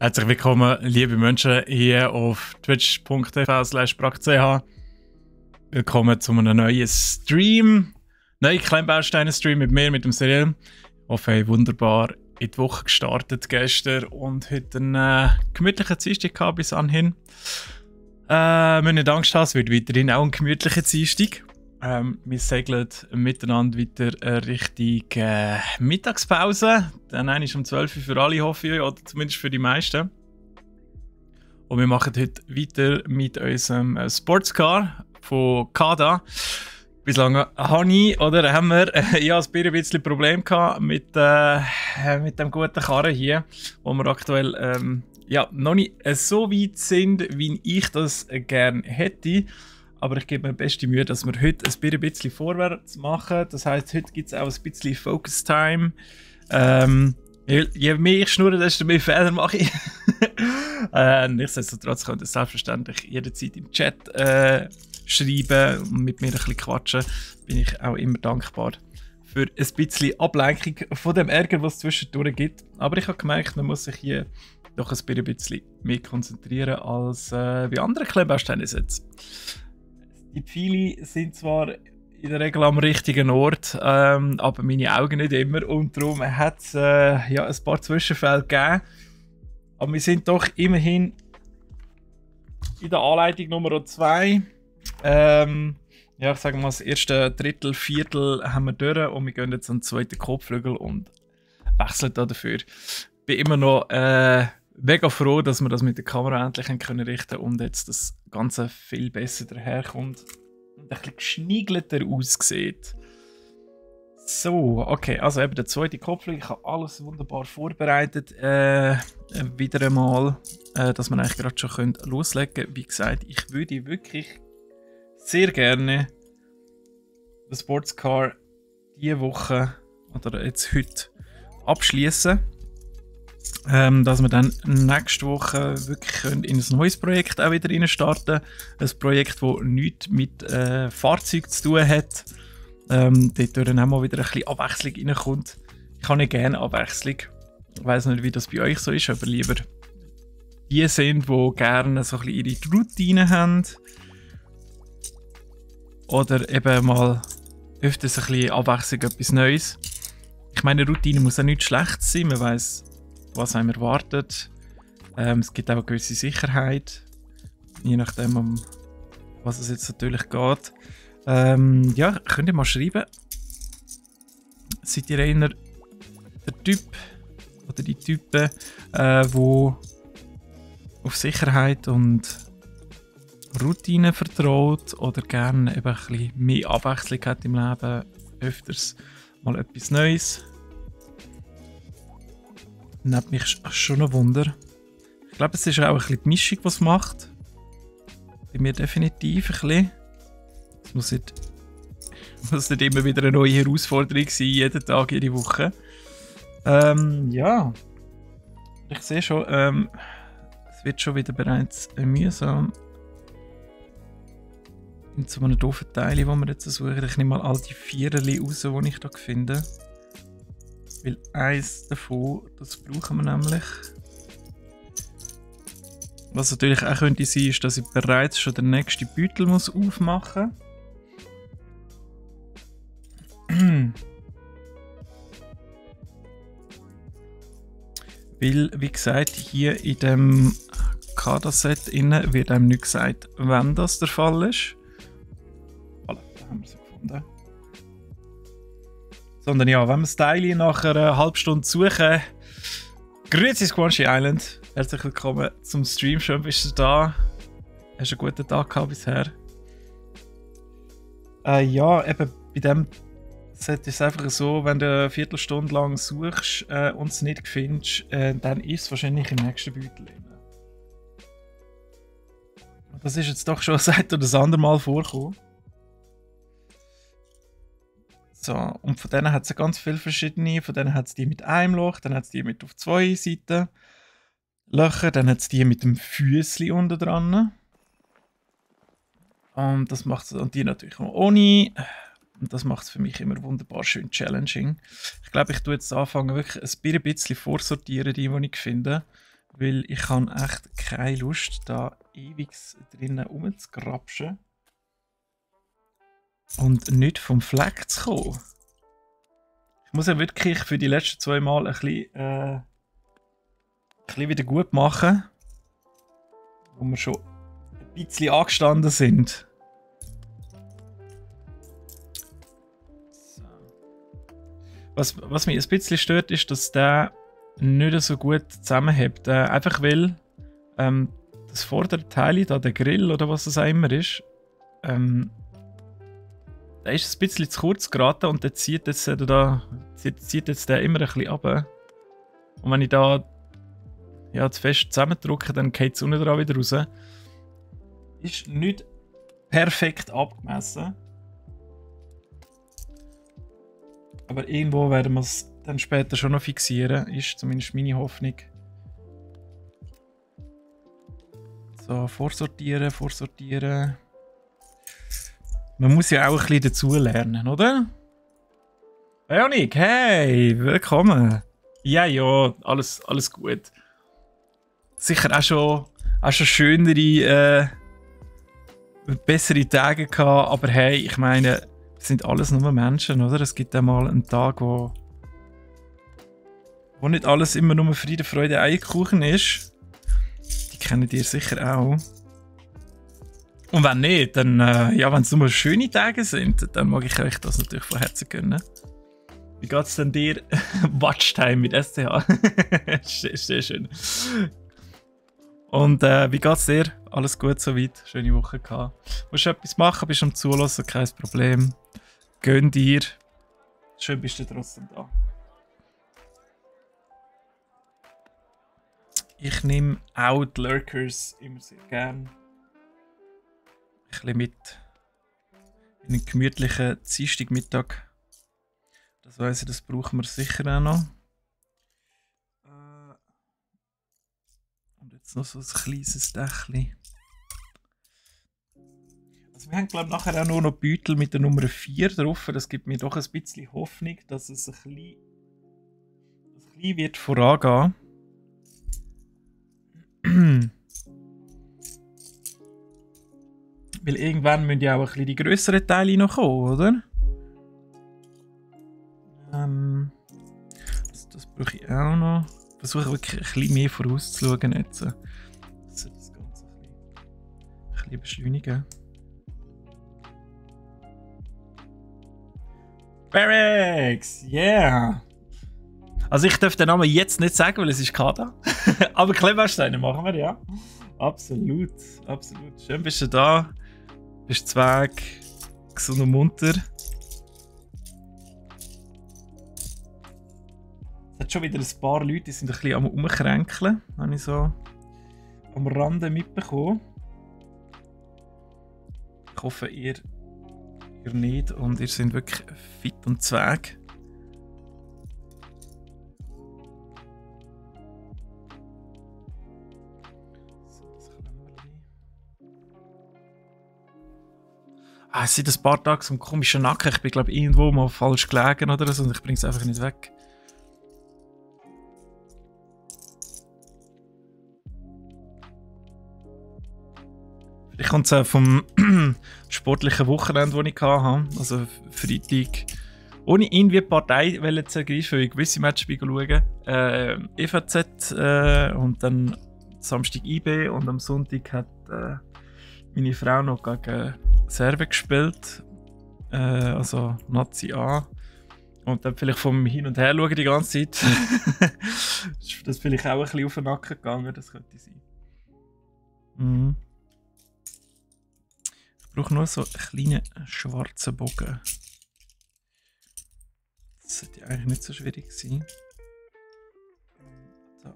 Herzlich willkommen, liebe Menschen, hier auf twitch.tv/brach.ch. Willkommen zu einem neuen Stream. Neuen Kleinbausteine-Stream mit mir, mit dem Cyril. Ich hoffe, ihr habt wunderbar in die Woche gestartet gestern und heute einen gemütlichen Dienstag gehabt bis anhin. Wir müssen nicht Angst haben, es wird weiterhin auch ein gemütlicher Dienstag. Wir segeln miteinander weiter Richtung Mittagspause. Dann ist um 12 Uhr für alle, hoffe ich, oder zumindest für die meisten. Und wir machen heute weiter mit unserem Sportscar von Kada. Bislang haben wir ja, ein bisschen Problem gehabt mit dem guten Karren hier, wo wir aktuell ja, noch nicht so weit sind, wie ich das gerne hätte. Aber ich gebe mir beste Mühe, dass wir heute ein bisschen vorwärts machen. Das heisst, heute gibt es auch ein bisschen Focus Time. Je mehr ich schnurre, desto mehr Fehler mache ich. Nichtsdestotrotz könnt ihr selbstverständlich jederzeit im Chat schreiben und mit mir ein bisschen quatschen. Bin ich auch immer dankbar für ein bisschen Ablenkung von dem Ärger, was es zwischendurch gibt. Aber ich habe gemerkt, man muss sich hier doch ein bisschen mehr konzentrieren als wie andere Kleinbausteine setzen. Die Pfeile sind zwar in der Regel am richtigen Ort, aber meine Augen nicht immer. Und darum hat es ja, ein paar Zwischenfälle gegeben. Aber wir sind doch immerhin in der Anleitung Nummer 2. Ja, ich sage mal, das erste Drittel, Viertel haben wir durch und wir gehen jetzt an den zweiten Kotflügel und wechseln da dafür. Ich bin immer noch mega froh, dass wir das mit der Kamera endlich können richten und jetzt das Ganze viel besser daherkommt und ein bisschen geschniegelter aussieht. So, okay, also eben der zweite Kopflügel. Ich habe alles wunderbar vorbereitet. Wieder einmal, dass wir eigentlich gerade schon loslegen können. Wie gesagt, ich würde wirklich sehr gerne den Sportscar diese Woche oder jetzt heute abschließen. Dass wir dann nächste Woche wirklich in ein neues Projekt auch wieder reinstarten. Ein Projekt, das nichts mit Fahrzeugen zu tun hat. Dort dann auch mal wieder ein bisschen Abwechslung reinkommt. Ich habe nicht gerne Abwechslung. Ich weiss nicht, wie das bei euch so ist, aber lieber die sind, die gerne so ein bisschen ihre Routine haben. Oder eben mal öfters ein bisschen Abwechslung, etwas Neues. Ich meine, Routine muss auch nicht schlecht sein. Man weiss, was einem erwartet. Es gibt auch eine gewisse Sicherheit, je nachdem, um was es jetzt natürlich geht. Ja, könnt ihr mal schreiben. Seid ihr eher der Typ oder die Typen, die auf Sicherheit und Routine vertraut oder gerne eben ein bisschen mehr Abwechslung hat im Leben, öfters mal etwas Neues? Nimmt mich schon ein Wunder. Ich glaube, es ist auch ein bisschen die Mischung, die es macht. Bei mir definitiv ein bisschen. Es muss nicht immer wieder eine neue Herausforderung sein, jeden Tag, jede Woche. Ja. Ich sehe schon, es wird schon wieder bereits mühsam. In so einem doofen Teil, den wir jetzt suchen. Ich nehme mal all die Viererli raus, die ich hier finde. Weil eins davon, das brauchen wir nämlich. Was natürlich auch könnte sein, ist, dass ich bereits schon den nächsten Beutel muss aufmachen muss. Weil, wie gesagt, hier in dem Kada-Set wird einem nicht gesagt, wann das der Fall ist. Voilà, da haben wir es gefunden. Sondern ja, wenn wir das Teil nach einer halben Stunde suchen. Grüezi Squanchy Island. Herzlich willkommen zum Stream. Schön bist du da. Hast du einen guten Tag gehabt bisher? Ja, eben bei dem Set ist es einfach so, wenn du eine Viertelstunde lang suchst und es nicht findest, dann ist es wahrscheinlich im nächsten Beutel. Das ist jetzt doch schon seit oder das andere Mal vorgekommen. So, und von denen hat es ganz viele verschiedene. Von denen hat es die mit einem Loch, dann hat es die mit auf 2 Seiten Löcher, dann hat es die mit dem Füßli unten dran. Und das macht und die natürlich noch ohne. Und das macht es für mich immer wunderbar schön challenging. Ich glaube, ich tue jetzt anfangen, wirklich ein bisschen vorsortieren, die ich finde. Weil ich habe echt keine Lust, da ewig drinnen rumzugrapschen. Und nicht vom Fleck zu kommen. Ich muss ja wirklich für die letzten 2 Mal ein bisschen wieder gut machen. Wo wir schon ein bisschen angestanden sind. So. Was mich ein bisschen stört, ist, dass der nicht so gut zusammenhält. Einfach weil das vordere Teil, da der Grill oder was das auch immer ist, der ist ein bisschen zu kurz geraten und der zieht jetzt, der immer ein bisschen runter. Und wenn ich da zu fest zusammendrücke, dann geht es unten dran wieder raus. Ist nicht perfekt abgemessen. Aber irgendwo werden wir es dann später schon noch fixieren, ist zumindest meine Hoffnung. So, vorsortieren. Man muss ja auch ein bisschen dazulernen, oder? Leonik, hey, willkommen. Ja, alles gut. Sicher auch schon schönere, bessere Tage gehabt, aber hey, ich meine, das sind alles nur Menschen, oder? Es gibt auch mal einen Tag, wo nicht alles immer nur Friede, Freude, Eierkuchen ist. Die kennt ihr sicher auch. Und wenn nicht, dann, wenn es nur schöne Tage sind, dann mag ich euch das natürlich von Herzen gönnen. Wie geht's denn dir? Watchtime mit SCH. sehr schön. Und wie geht's dir? Alles gut soweit? Schöne Woche gehabt. Musst du etwas machen, bist am Zulassen, kein Problem. Gönn dir. Schön bist du trotzdem da. Ich nehme auch die Lurkers immer sehr gern. Ein bisschen mit in einen gemütlichen Dienstagmittag. Das weiss ich, das brauchen wir sicher auch noch. Und jetzt noch so ein kleines Dächli. Also wir haben, glaube ich, nachher auch nur noch Beutel mit der Nummer 4 drauf. Das gibt mir doch ein bisschen Hoffnung, dass es ein bisschen wird vorangehen. Weil irgendwann müssen ja auch ein bisschen die grösseren Teile noch kommen, oder? Das brauche ich auch noch. Ich versuche wirklich ein bisschen mehr vorauszuschauen jetzt. Das Ganze ein bisschen beschleunigen. Barracks! Yeah! Also ich darf den Namen jetzt nicht sagen, weil es ist Kada. Aber Klebersteine machen wir, ja. Absolut. Schön bist du da. Bist Zweig. Gesund und munter. Es hat schon wieder ein paar Leute, die sind ein bisschen am Umkränkeln. Habe ich so am Rande mitbekommen. Ich hoffe, ihr nicht und ihr seid wirklich fit und Zweig. Es sind ein paar Tage so ein komischer Nacken. Ich bin, glaube ich, irgendwo mal falsch gelegen oder so und ich bringe es einfach nicht weg. Vielleicht kommt es vom sportlichen Wochenende, das ich hatte. Also Freitag. Ohne irgendwie die Partei zu ergreifen, weil ich gewisse Matches schauen. EVZ und dann Samstag IB und am Sonntag hat meine Frau noch gegen Serve gespielt, also Nazi A. Und dann vielleicht vom Hin und Her schauen die ganze Zeit. Das ist vielleicht auch ein bisschen auf den Nacken gegangen, das könnte sein. Mhm. Ich brauche nur so einen kleinen schwarzen Bogen. Das sollte eigentlich nicht so schwierig sein. Da.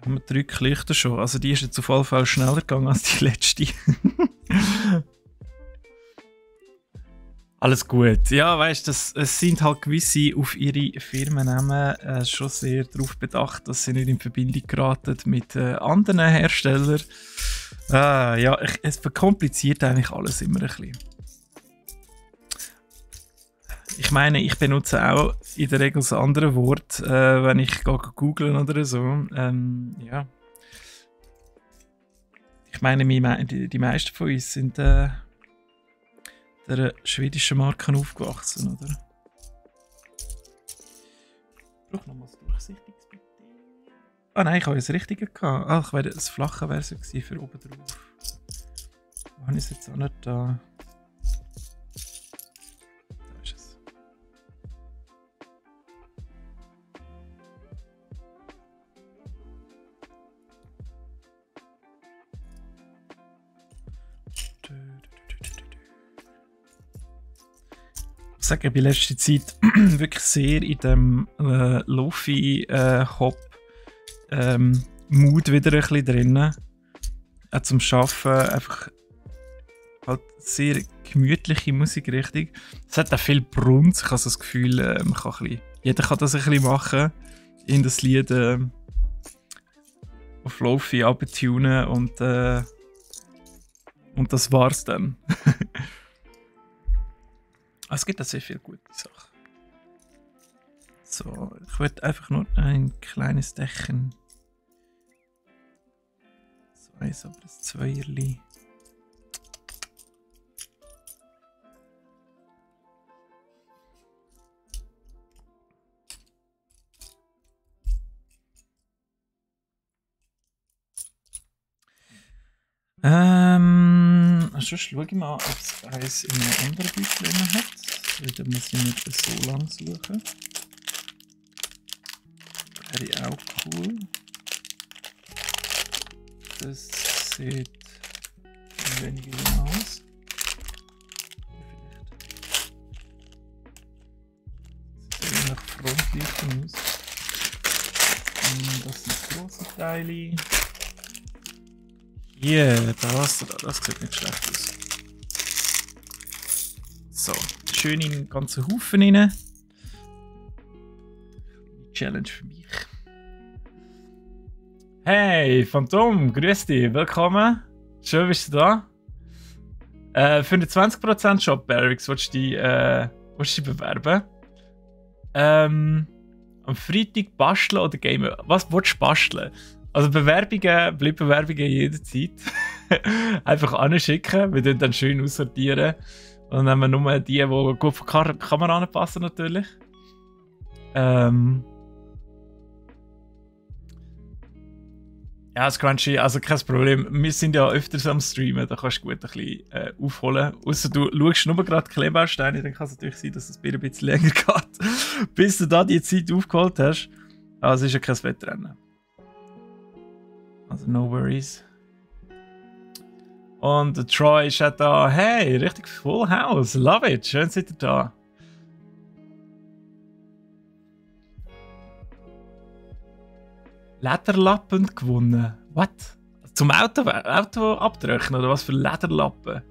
Da haben wir 3 Lichter schon. Also die ist jetzt auf jeden Fall schneller gegangen als die letzte. Alles gut. Ja, weißt du, es sind halt gewisse auf ihre Firmennamen schon sehr darauf bedacht, dass sie nicht in Verbindung geraten mit anderen Herstellern. Ja, es verkompliziert eigentlich alles immer ein bisschen. Ich meine, ich benutze auch in der Regel so andere Worte, wenn ich googeln oder so. Ja. Ich meine, die meisten von uns sind der schwedischen Marken aufgewachsen, oder? Ich brauche noch mal ein durchsichtiges bitte. Ah nein, ich habe das Richtige gehabt. Ah, ich wäre das flache Version für oben drauf. Wo habe ich es jetzt auch nicht da? Da ist es. Ich sage, ich bin in letzter Zeit wirklich sehr in dem Lofi-Hop Mood wieder ein bisschen drin. Auch zum Arbeiten einfach halt sehr gemütliche Musikrichtung. Es hat auch viel Brunz. Ich habe so das Gefühl, man kann jeder kann das ein bisschen machen. In das Lied auf Lofi abtunen und das war's dann. Es gibt auch sehr viele gute Sachen. So, ich würde einfach nur ein kleines Dächen. So eins, aber das Zweierli. Sonst schaue ich mal, ob es eins in einem anderen Beutel hat. Da muss ich nicht so lang suchen. Wäre auch cool. Das sieht weniger aus. Vielleicht. Das sieht nach Frontlichten aus. Das sind große Teile. Hier, das sieht nicht schlecht aus. So, schön in den ganzen Haufen rein. Challenge für mich. Hey, Phantom, grüß dich, willkommen. Schön, bist du da. Für einen 20% Shop, Barrix, willst du dich bewerben? Am Freitag basteln oder gamen? Was willst du basteln? Also bleiben Bewerbungen jederzeit. Einfach anschicken, wir dann schön aussortieren. Und dann nehmen wir nur die gut von Kamera anpassen natürlich. Ja, Scrunchy, also kein Problem. Wir sind ja öfters am Streamen, da kannst du gut ein bisschen aufholen. Außer du schaust nur gerade Kleebausteine, dann kann es natürlich sein, dass es ein bisschen länger geht, bis du da die Zeit aufgeholt hast. Also es ist ja kein Wettrennen. Also no worries. Und der Troy ist auch da. Hey, richtig Full House. Love it. Schön seid ihr da. Lederlappen gewonnen. What? Zum Auto abdrücken oder was für Lederlappen?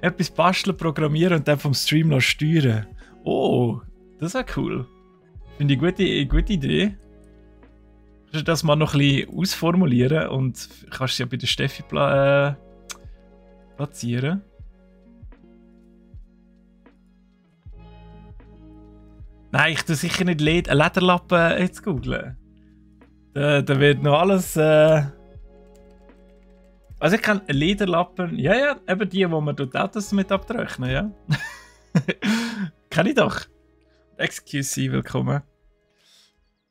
Etwas basteln, programmieren und dann vom Stream noch steuern. Oh, das wäre cool. Finde ich eine gute Idee. Kannst du das mal noch ein bisschen ausformulieren und kannst es ja bei der Steffi platzieren. Nein, ich tue sicher nicht Lederlappen jetzt googeln. Da wird noch alles. Also ich kann Lederlappen. Ja, eben die, wo man die Autos mit abtrocknen, ja. Kann ich doch. Excuse, willkommen.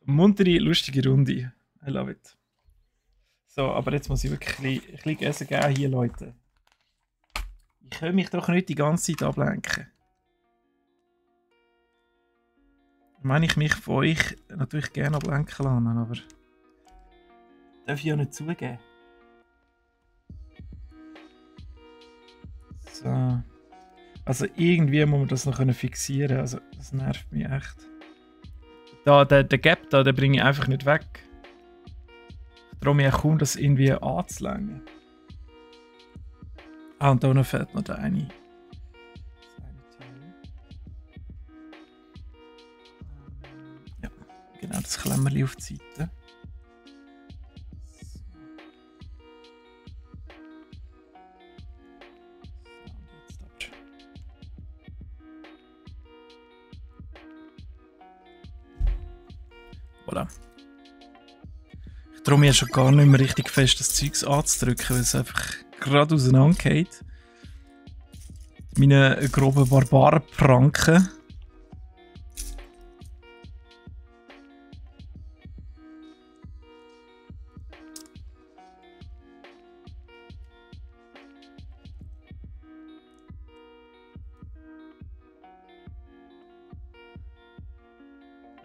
Muntere, lustige Runde. I love it. So, aber jetzt muss ich wirklich ein bisschen Essen geben hier, Leute. Ich kann mich doch nicht die ganze Zeit ablenken. Meine ich mich von euch natürlich gerne ablenken lassen, aber darf ich ja nicht zugeben. So. Also irgendwie muss man das noch fixieren, also das nervt mich echt. Da, der Gap da, den bringe ich einfach nicht weg. Ich traue mich auch kaum, das irgendwie anzulängen. Ah, und da unten fehlt noch der eine. Ja, genau, das Klemmerli auf die Seite. Voilà. Ich traue mir schon gar nicht mehr richtig fest, das Zeugs anzudrücken, weil es einfach gerade auseinandergeht. Meine groben Barbarenpranken.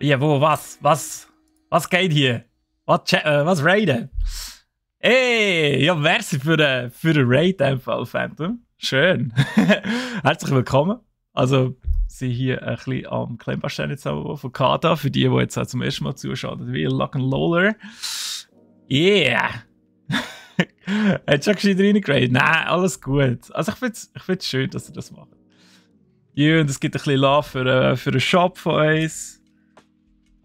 Ja, wo, was? Was geht hier? Was raiden? Ey, ja, merci für den Raid einfach, Phantom. Schön. Herzlich willkommen. Also, Sie hier ein bisschen am Klemmbaustein jetzt auch von Kada, für die jetzt auch zum ersten Mal zuschauen, wie Lock and Loller. Yeah! Hat schon gescheit reingegradet? Nein, alles gut. Also, ich find's schön, dass Sie das machen. Ja, und es gibt ein bisschen Love für einen Shop von uns.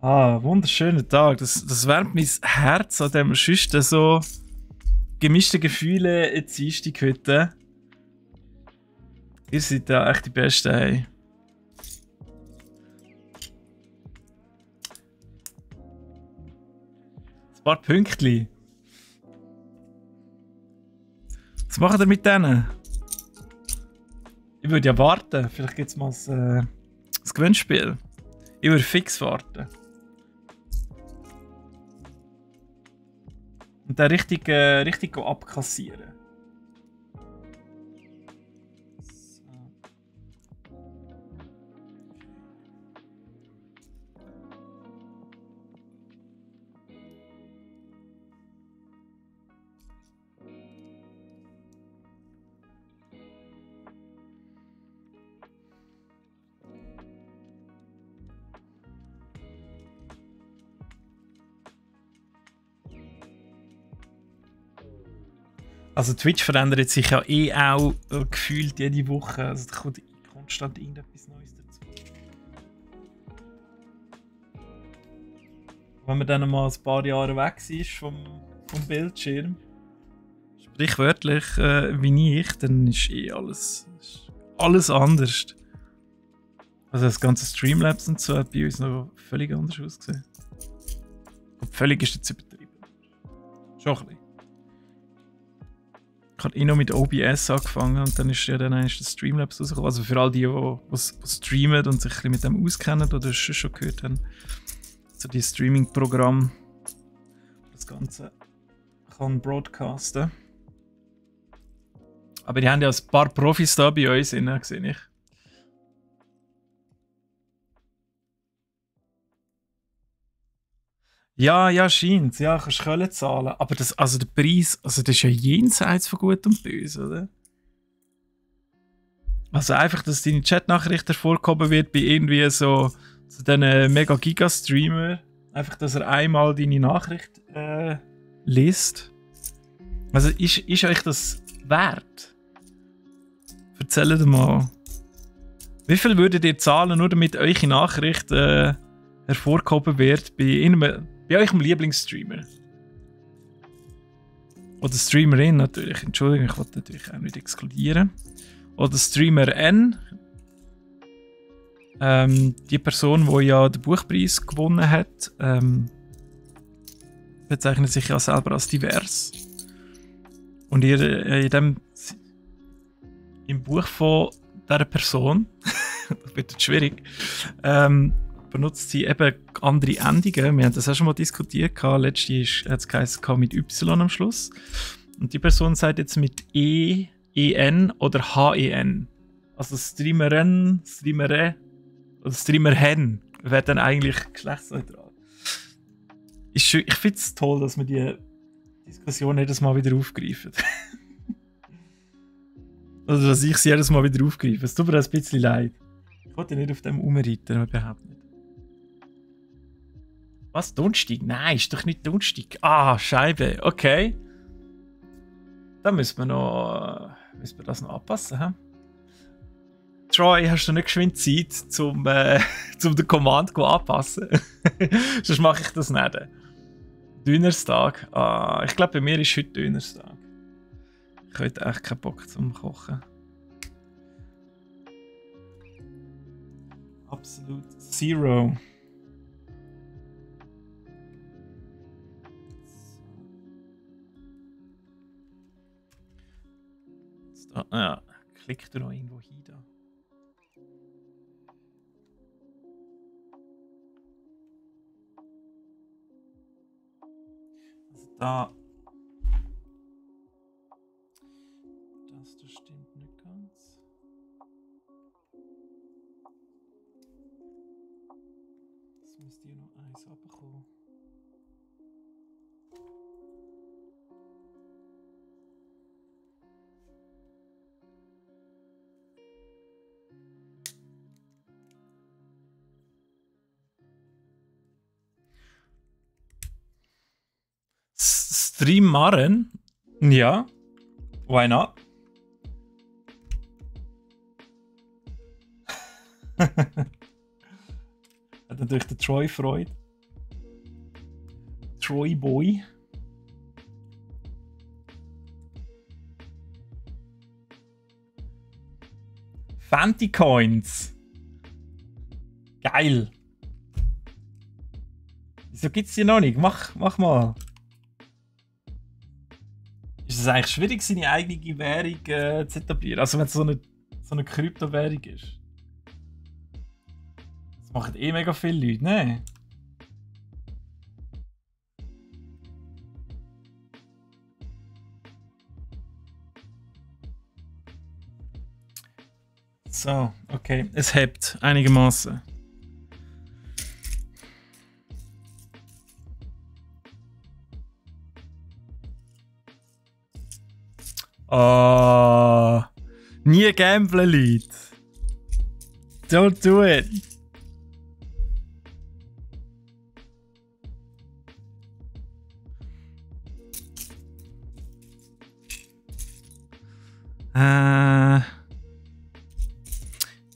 Ah, wunderschöner Tag. Das wärmt mein Herz an dem sonst so gemischte Gefühle in Dienstag heute. Ihr seid da echt die Besten, hey. Ein paar Pünktchen. Was macht ihr mit denen? Ich würde ja warten. Vielleicht gibt es mal ein Gewinnspiel. Ich würde fix warten. Und dann richtig abkassieren. Also Twitch verändert sich ja auch gefühlt jede Woche. Also da kommt konstant irgendetwas Neues dazu. Wenn man dann mal ein paar Jahre weg ist vom Bildschirm, sprichwörtlich wie ich, dann ist alles anders. Also das ganze Streamlabs und so hat bei uns noch völlig anders ausgesehen. Und völlig ist jetzt übertrieben. Schon ein bisschen. Ich habe noch mit OBS angefangen und dann ist ja dann eigentlich das Streamlabs rausgekommen. Also für all die streamen und sich ein bisschen mit dem auskennen oder schon gehört haben. So die Streaming-Programm, das Ganze kann broadcasten. Aber die haben ja ein paar Profis da bei uns innen, sehe ich. Ja, scheint. Ja, kannst Köln zahlen. Aber der Preis, also das ist ja jenseits von Gut und Böse, oder? Also einfach, dass deine Chatnachricht hervorgehoben wird bei irgendwie so diesen Mega-Giga-Streamer. Einfach, dass er einmal deine Nachricht liest. Also ist euch das wert? Erzählt mal. Wie viel würdet ihr zahlen, nur damit eure Nachricht hervorgehoben wird bei eurem Lieblingsstreamer? Oder Streamerin natürlich. Entschuldigung, ich wollte natürlich auch nicht exkludieren. Oder Streamer N. Die Person, die ja den Buchpreis gewonnen hat, bezeichnet sich ja selber als divers. Und im Buch von dieser Person, das wird jetzt schwierig, benutzt sie eben andere Endungen. Wir haben das auch schon mal diskutiert. Letztens hat es geheißen mit Y am Schluss. Und die Person sagt jetzt mit E, EN oder HEN. Also Streamerin, Streamere oder Streamerhen wäre dann eigentlich geschlechtsneutral. Ich finde es toll, dass wir die Diskussion jedes Mal wieder aufgreifen. Oder dass ich sie jedes Mal wieder aufgreife. Es tut mir ein bisschen leid. Ich wollte nicht auf dem rumreiten, überhaupt nicht. Was? Donnerstag? Nein, ist doch nicht Donnerstag. Ah, Scheibe. Okay. Da müssen wir noch Müssen wir das noch anpassen, hä? Troy, hast du nicht geschwind Zeit, zum den Command anpassen? Sonst mache ich das nicht. Donnerstag. Ah, ich glaube, bei mir ist heute Donnerstag. Ich habe heute echt keinen Bock zum Kochen. Absolut zero. So. Ja, klickt du noch irgendwo hin da. Also da. Das stimmt nicht ganz. Das müsste hier noch eins abbekommen. Stream machen? Ja. Why not? Hat natürlich der Troy Freude. Troy Boy. Fanti Coins. Geil. Wieso gibt's die noch nicht? Mach mal. Ist es eigentlich schwierig, seine eigene Währung zu etablieren? Also wenn es so eine Kryptowährung ist. Das machen eh mega viele Leute, ne? So, okay. Es hebt einigermaßen. Oh, nie gamblen, Leute. Don't do it.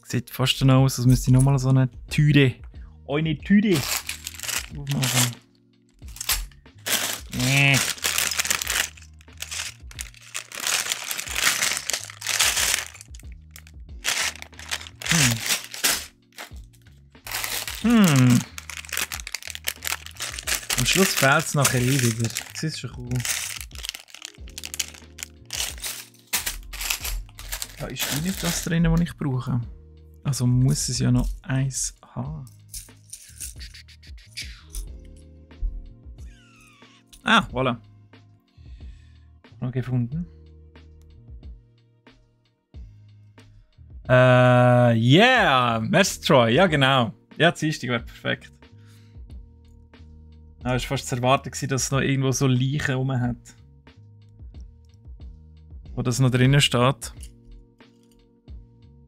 Sieht fast so aus, als müsste ich nochmal so eine Tüte. Eine Tüte. Aufmachen. Nee. Am Schluss fehlt es nachher eh wieder. Das ist schon cool. Da ist auch nicht das drin, was ich brauche. Also muss es ja noch eins haben. Ah, voilà. Noch gefunden. Yeah! Merci, Troy. Ja, genau. Ja, Dienstag wäre perfekt. Es war fast zu erwarten, dass es noch irgendwo so Leichen rum hat. Wo das noch drinnen steht.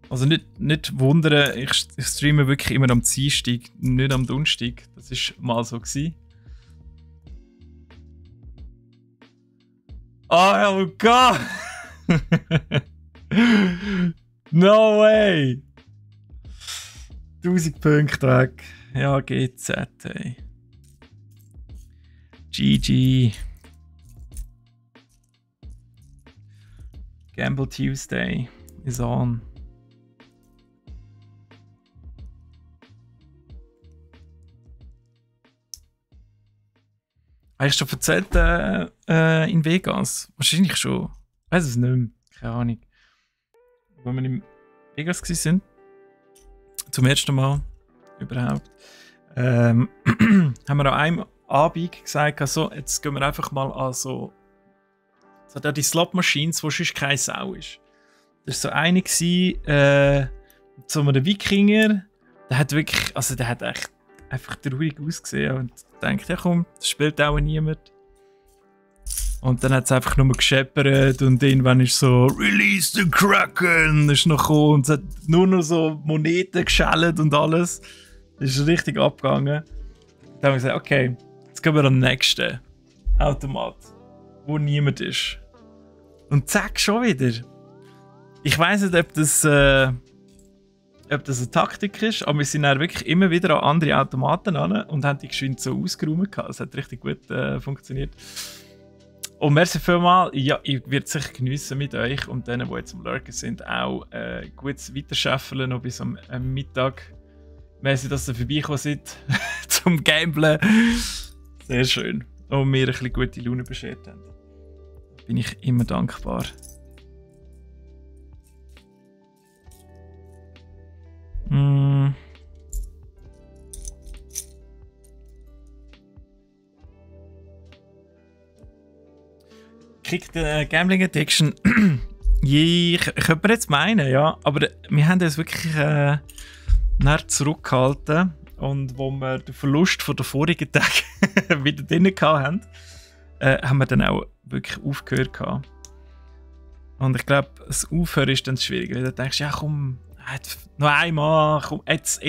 Also nicht wundern, ich streame wirklich immer am Dienstag, nicht am Donnerstag. Das war mal so gewesen. Oh Gott! No way! 1000 Punkte weg. Ja, GZ, ey. GG. Gamble Tuesday is on. Habe ich schon erzählt in Vegas? Wahrscheinlich schon. Ich weiß es nicht mehr. Keine Ahnung. Als wir in Vegas waren, zum ersten Mal überhaupt, haben wir an einem Abend gesagt, also, jetzt gehen wir einfach mal an so die Slot-Machines, wo sonst keine Sau ist. Das war so eine, so ein Wikinger, der hat wirklich, also der hat echt einfach traurig ausgesehen und denkt, ja komm, das spielt auch niemand. Und dann hat es einfach nur gescheppert und irgendwann ist so «Release the Kraken!» ist noch gekommen und es hat nur noch so Moneten geschellt und alles. Das ist richtig abgegangen. Dann haben wir gesagt, okay, jetzt gehen wir an den nächsten Automat, wo niemand ist. Und zack, schon wieder. Ich weiss nicht, ob das eine Taktik ist, aber wir sind dann wirklich immer wieder an andere Automaten ran und haben die geschwind so ausgeräumt. Es hat richtig gut funktioniert. Und merci vielmals. Ja, ich werde es sicher geniessen mit euch und denen, die jetzt am Lurken sind, auch gut weiterscheffeln noch bis am Mittag. Merci, dass ihr vorbeigekommen seid zum Gamblen. Sehr schön. Und mir ein bisschen gute Laune beschert haben. Bin ich immer dankbar. Kriegt Gambling Addiction. Ich könnte mir jetzt meinen, ja. Aber wir haben uns wirklich nicht zurückgehalten. Und wo wir den Verlust von der vorigen Tage wieder drin hatten, haben wir dann auch wirklich aufgehört gehabt. Und ich glaube, das Aufhören ist dann schwierig, weil du denkst, ja komm, noch einmal, komm, jetzt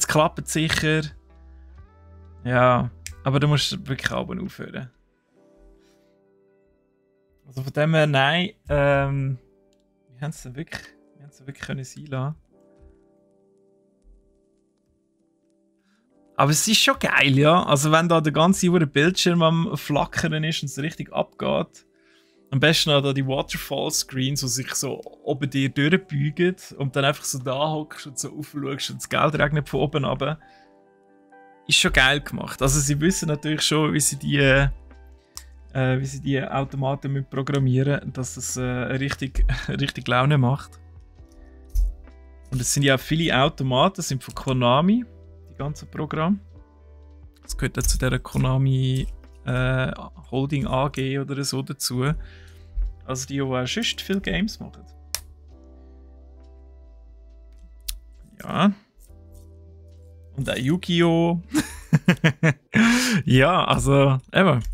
klappt es sicher. Ja, aber du musst wirklich aufhören. Also von dem her, nein, wir haben es wirklich können sein lassen. Aber es ist schon geil, ja. Also wenn da der ganze Bildschirm am Flackern ist und es richtig abgeht. Am besten auch da die Waterfall-Screens, die sich so oben dir durchbeugen und dann einfach so da hockst und so aufschaust und das Geld regnet von oben runter. Ist schon geil gemacht. Also sie wissen natürlich schon, wie sie die Automaten programmieren müssen, dass es richtig Laune macht. Und es sind ja viele Automaten, das sind von Konami, die ganzen Programme. Das gehört ja zu dieser Konami Holding AG oder so dazu. Also die auch sonst viele Games machen. Ja. Und auch Yu-Gi-Oh! Ja, also eben.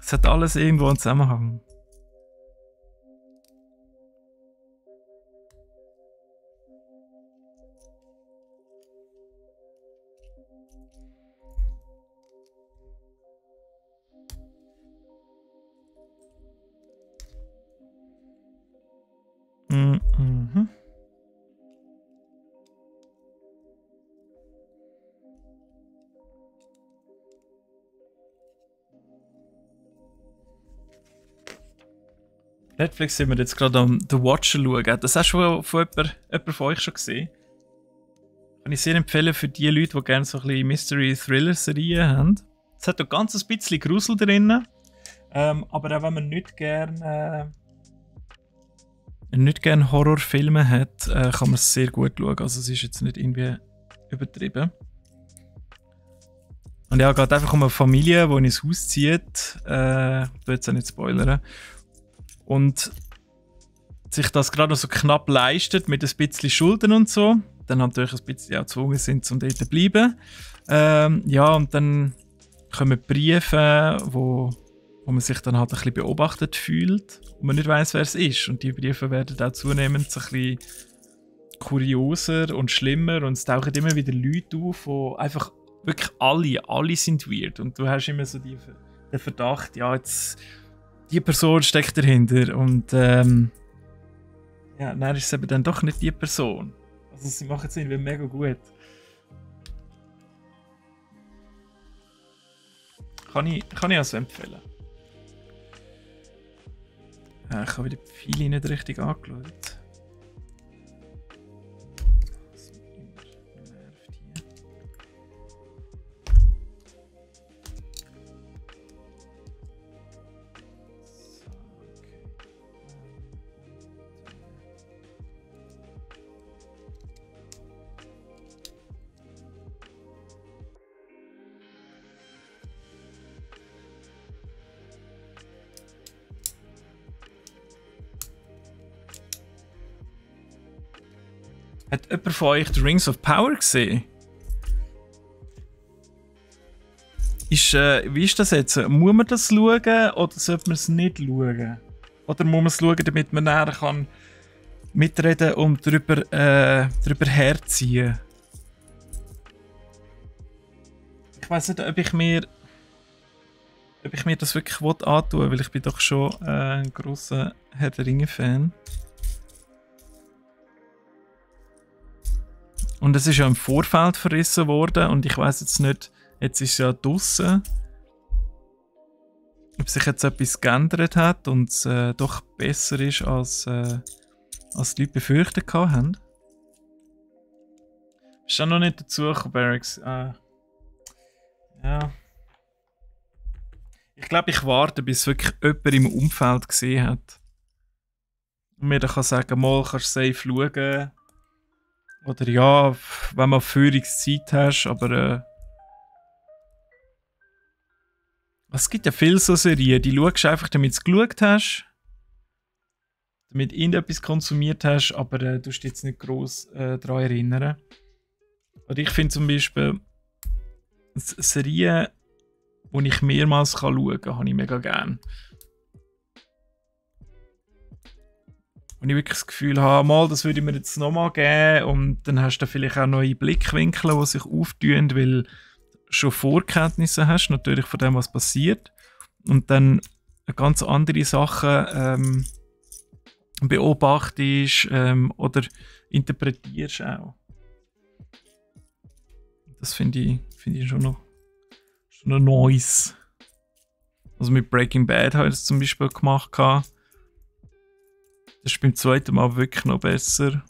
Es hat alles irgendwo einen Zusammenhang. Mhm. Netflix sind wir jetzt gerade am The Watcher schauen. Das hast du von jemand von euch schon gesehen. Kann ich sehr empfehlen für die Leute, die gerne so ein bisschen Mystery-Thriller-Serien haben. Es hat auch ganz ein bisschen Grusel drin. Aber auch wenn man nicht gerne Horrorfilme hat, kann man es sehr gut schauen. Also es ist jetzt nicht irgendwie übertrieben. Und ja, es geht einfach um eine Familie, die ins Haus zieht. Ich will jetzt auch nicht spoilern. Und sich das gerade noch so knapp leistet mit ein bisschen Schulden und so. Dann natürlich ein bisschen auch gezwungen sind, um dort zu bleiben. Ja, und dann kommen Briefe, wo man sich dann halt ein bisschen beobachtet fühlt und man nicht weiss, wer es ist. Und die Briefe werden auch zunehmend so ein bisschen kurioser und schlimmer und es tauchen immer wieder Leute auf, die einfach wirklich alle sind weird. Und du hast immer so den Verdacht, ja, jetzt die Person steckt dahinter und ja, dann ist es eben dann doch nicht die Person. Also sie machen es irgendwie mega gut. Kann ich also empfehlen. Ich habe wieder die Pfeile nicht richtig angeschaut. Hat jemand von euch The Rings of Power gesehen? Wie ist das jetzt? Muss man das schauen oder sollte man es nicht schauen? Oder muss man es schauen, damit man näher kann mitreden und drüber herziehen? Ich weiß nicht, ob ich mir das wirklich antun will, weil ich bin doch schon ein grosser Herr der Ringe-Fan. Und es ist ja im Vorfeld verrissen worden und ich weiß jetzt nicht, jetzt ist es ja draussen, ob sich jetzt etwas geändert hat und es doch besser ist, als die Leute befürchtet haben. Ist ja noch nicht dazu gekommen, Barracks. Ja. Ich glaube, ich warte, bis wirklich jemand im Umfeld gesehen hat. Und mir dann kann sagen, mal kannst du safe schauen. Oder ja, wenn man Führungszeit hast, aber es gibt ja viele so Serien, die schaust einfach, damit du geschaut hast, damit du irgendetwas konsumiert hast, aber du dich jetzt nicht gross daran erinnern. Oder ich finde zum Beispiel Serien, die ich mehrmals schauen kann, habe ich mega gerne. Und ich wirklich das Gefühl habe, mal, das würde ich mir jetzt nochmal geben und dann hast du vielleicht auch neue Blickwinkel, die sich auftun, weil du schon Vorkenntnisse hast, natürlich von dem, was passiert. Und dann ganz andere Sachen beobachtest oder interpretierst auch. Das finde ich schon noch nice. Also mit Breaking Bad habe ich das zum Beispiel gemacht. Das ist beim zweiten Mal wirklich noch besser.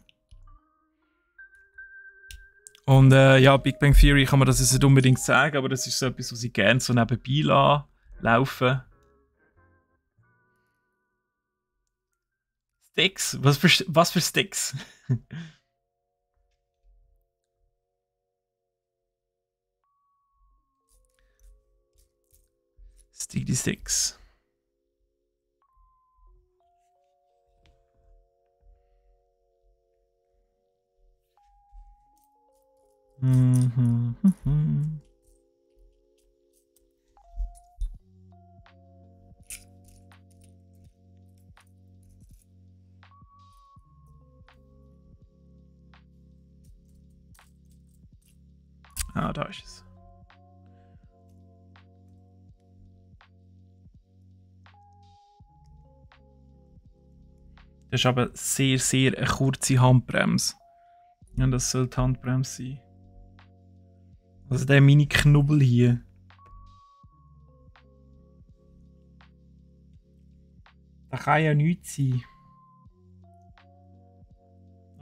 Und ja, Big Bang Theory kann man das jetzt nicht unbedingt sagen, aber das ist so etwas, was ich gerne so nebenbei laufen. Sticks? Was für Sticks? Sticky Sticks. Ah, da ist es. Das ist aber sehr, sehr eine kurze Handbremse. Ja, das soll die Handbremse sein. Also der Mini-Knubbel hier. Das kann ja nichts sein.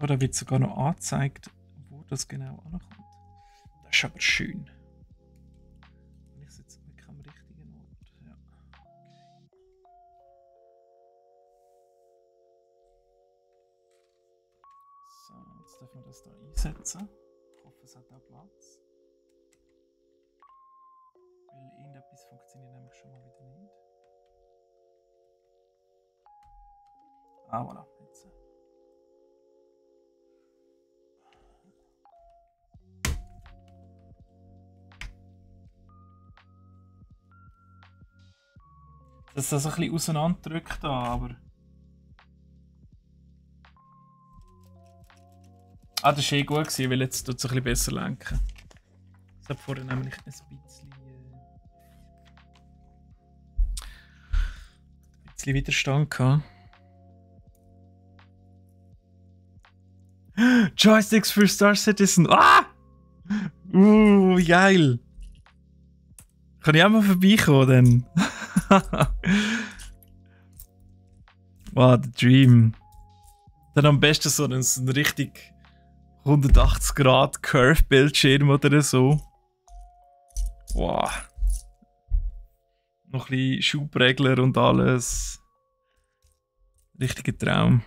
Oder wird sogar noch angezeigt, wo das genau ankommt. Das ist aber schön. Ich sitze wirklich am richtigen Ort. Ja. So, jetzt dürfen wir das hier einsetzen. Ich hoffe, es hat auch Platz. Weil irgendetwas funktioniert nämlich schon mal wieder nicht. Ah, voilà, jetzt. Dass das ein bisschen auseinanderdrückt da, aber... Ah, das war eh gut, weil jetzt tut es ein bisschen besser lenken. Das hat vorher nämlich ein bisschen Widerstand gehabt. Joysticks für Star Citizen! Ah! Geil! Kann ich auch mal vorbeikommen, dann? Wow, the dream. Dann am besten so ein richtig 180 Grad Curve-Bildschirm oder so. Wow. Noch ein bisschen Schubregler und alles. Richtiger Traum.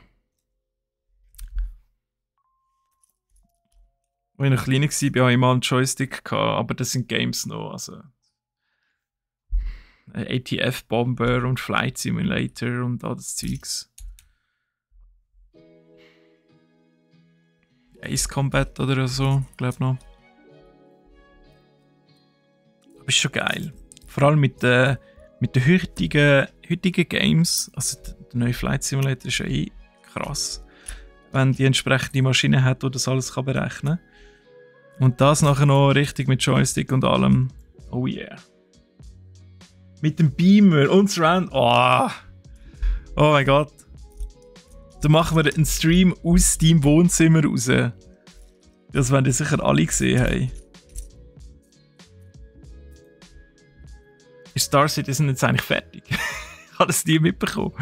Als ich noch kleiner war, hatte ich mal einen Joystick, aber das sind Games noch. Also ATF Bomber und Flight Simulator und all das Zeugs. Ace Combat oder so, glaube noch. Aber ist schon geil. Vor allem mit den heutigen Games. Also der neue Flight Simulator ist ja eh krass. Wenn die entsprechende Maschine hat, die das alles kann berechnen kann. Und das nachher noch richtig mit Joystick und allem. Oh yeah. Mit dem Beamer und Surround. Oh mein Gott. Dann machen wir einen Stream aus deinem Wohnzimmer raus. Das werden die sicher alle gesehen haben. Ist Star Citizen jetzt eigentlich fertig? Ich habe das nie mitbekommen.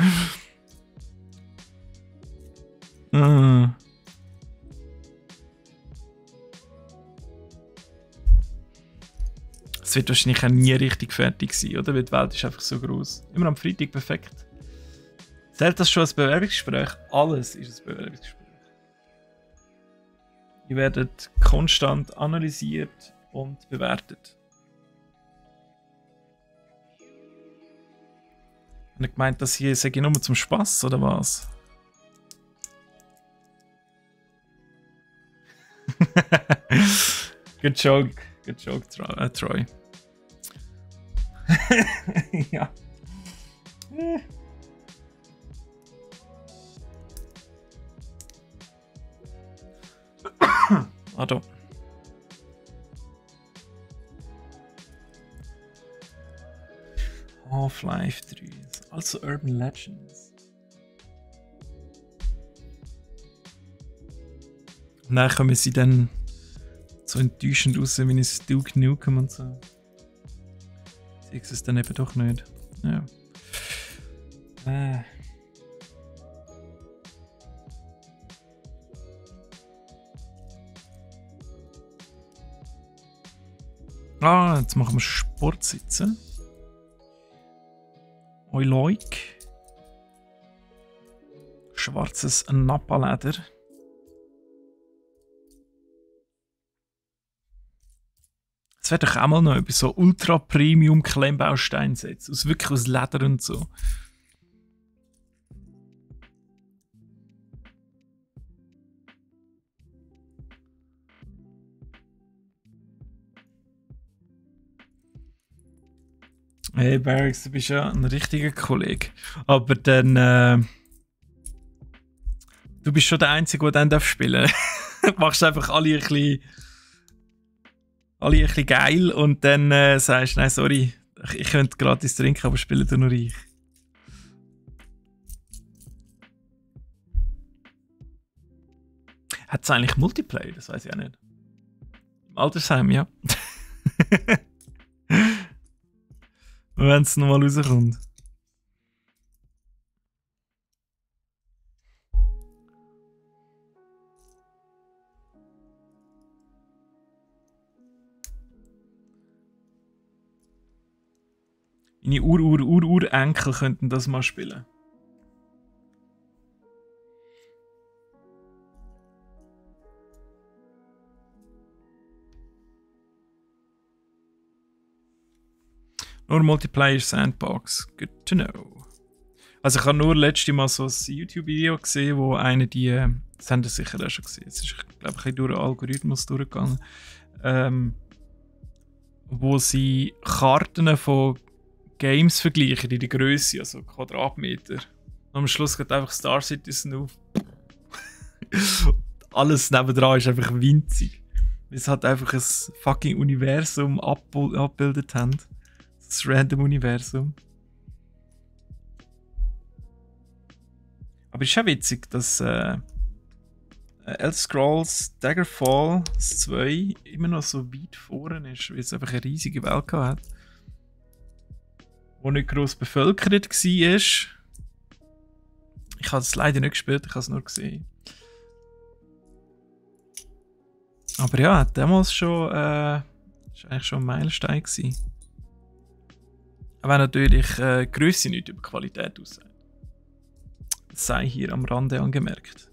Es wird wahrscheinlich auch nie richtig fertig sein, oder? Weil die Welt ist einfach so groß. Immer am Freitag perfekt. Zählt das schon als Bewerbungsgespräch? Alles ist ein Bewerbungsgespräch. Ihr werdet konstant analysiert und bewertet. Und ich gemeint, das hier sage ich nur zum Spass, oder was? Good joke, Troy. Ja. Warte. Half-Life 3. Also Urban Legends. Und dann kommen sie dann so enttäuschend raus, wie es Duke Nukem und so. Sie ist es dann eben doch nicht. Ja. Jetzt machen wir Sportsitzen. Oiloik. Schwarzes Nappa-Leder. Es wäre doch auch mal noch über so Ultra-Premium-Klemmbaustein-Sets. Wirklich aus Leder und so. Hey Barracks, du bist ja ein richtiger Kollege. Aber dann. Du bist schon der Einzige, der dann spielen darf. Machst einfach alle ein bisschen geil und dann sagst du, nein, sorry, ich könnte gratis trinken, aber spiele du nur ich. Hat es eigentlich Multiplayer? Das weiß ich auch nicht. Im Altersheim, ja. Wenn es nochmal rauskommt. Meine Urenkel könnten das mal spielen. Nur Multiplayer Sandbox. Good to know. Also ich habe nur letztes Mal so ein YouTube-Video gesehen, wo einer das haben Sie sicher auch schon gesehen, es ist, glaube ich, durch den Algorithmus durchgegangen, wo sie Karten von Games vergleichen in der Größe, also Quadratmeter. Und am Schluss geht einfach Star Citizen auf. Alles nebendran ist einfach winzig. Es hat einfach ein fucking Universum abgebildet haben. Das Random-Universum. Aber ist auch witzig, dass Elder Scrolls Daggerfall 2 immer noch so weit vorne ist, weil es einfach eine riesige Welt hat. Die nicht gross bevölkert war. Ich habe es leider nicht gespielt, ich habe es nur gesehen. Aber ja, damals schon, ist eigentlich schon ein Meilenstein gewesen. Aber natürlich Grösse nicht über Qualität aussagt. Das sei hier am Rande angemerkt.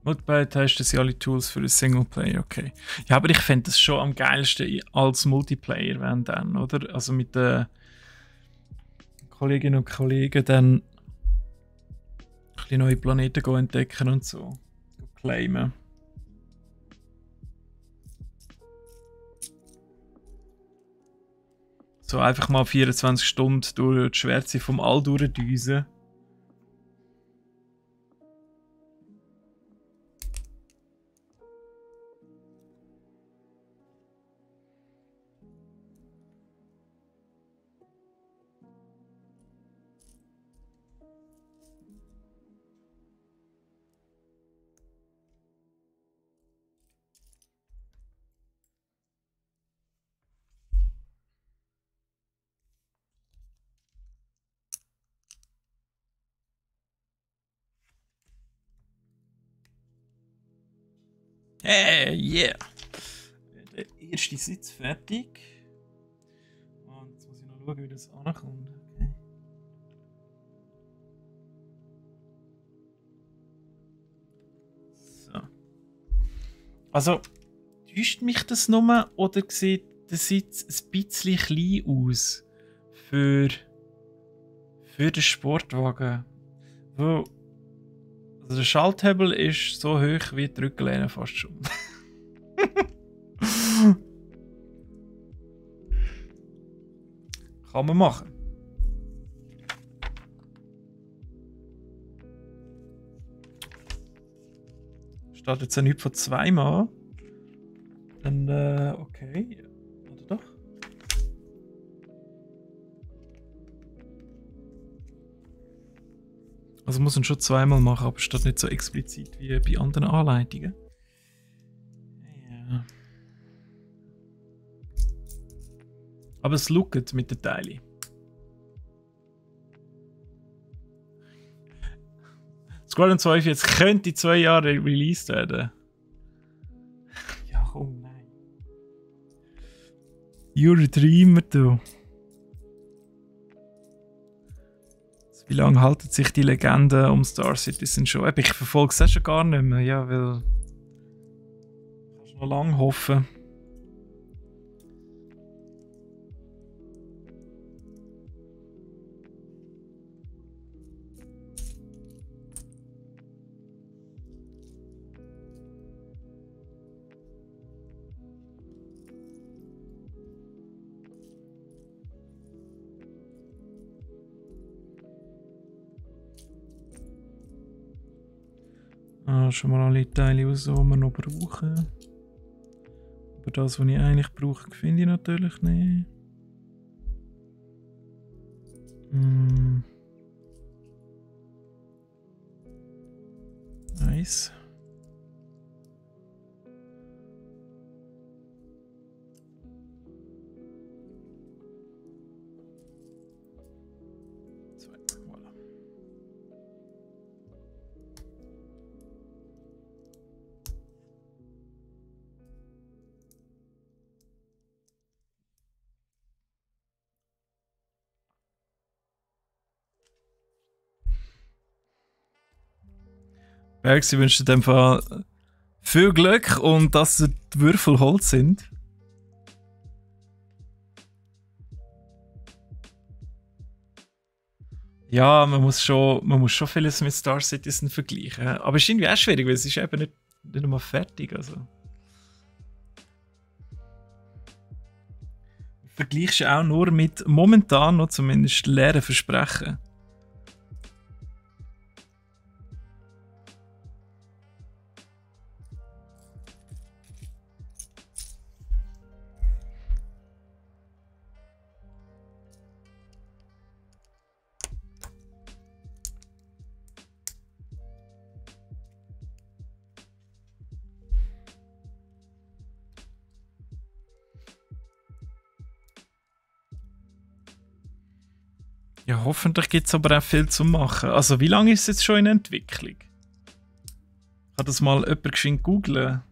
Multiplayer testen sie alle Tools für den Singleplayer, okay. Ja, aber ich fände das schon am geilsten als Multiplayer, wenn dann, oder? Also mit den Kolleginnen und Kollegen dann ein bisschen neue Planeten entdecken und so. Claimen. So einfach mal 24 Stunden durch die Schwärze vom All durchdüsen Hey, yeah! Der erste Sitz fertig. Und jetzt muss ich noch schauen, wie das ankommt. Okay. So. Also, täuscht mich das nur oder sieht der Sitz ein bisschen klein aus für den Sportwagen? Wo, also der Schalthebel ist so hoch wie die Rückenlehne fast schon. Kann man machen. Steht jetzt nicht von zweimal. Dann, okay. Oder doch? Also muss man schon zweimal machen, aber es steht nicht so explizit wie bei anderen Anleitungen. Ja. Aber es lookt mit den Teilen. Squadron 42 könnte in 2 Jahren released werden. Ja, komm, nein. You're a dreamer, du. Wie lange haltet sich die Legende um Star Citizen schon? Ich verfolge es schon gar nicht mehr, ja, weil... Kannst noch lange hoffen. Schon mal alle Teile raus, die wir noch brauchen. Aber das, was ich eigentlich brauche, finde ich natürlich nicht. Nice. Voilà. Berg, ich wünsche dir einfach viel Glück und dass die Würfel Holz sind. Ja, man muss schon vieles mit Star Citizen vergleichen. Aber es ist irgendwie auch schwierig, weil es ist eben nicht einmal fertig. Also. Vergleichst du auch nur mit momentan noch zumindest leeren Versprechen. Ja, hoffentlich gibt es aber auch viel zu machen. Also, wie lange ist es jetzt schon in Entwicklung? Kann das mal jemand geschwind googlen?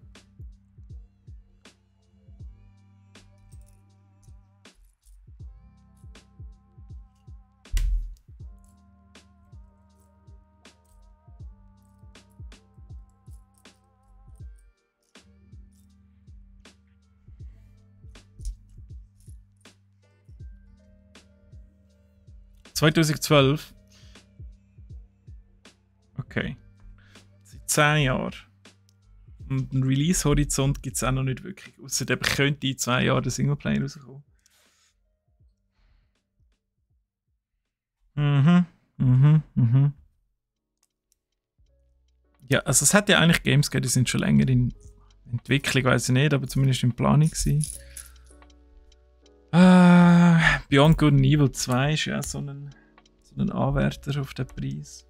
...2012? Okay. Seit 10 Jahren. Und einen Release-Horizont gibt es auch noch nicht wirklich. Außerdem könnte in 2 Jahren der Singleplayer rauskommen. Ja, also es hat ja eigentlich Games gegeben, die sind schon länger in Entwicklung, weiß ich nicht, aber zumindest in Planung gewesen. Beyond Good and Evil 2 ist ja so ein Anwärter auf den Preis.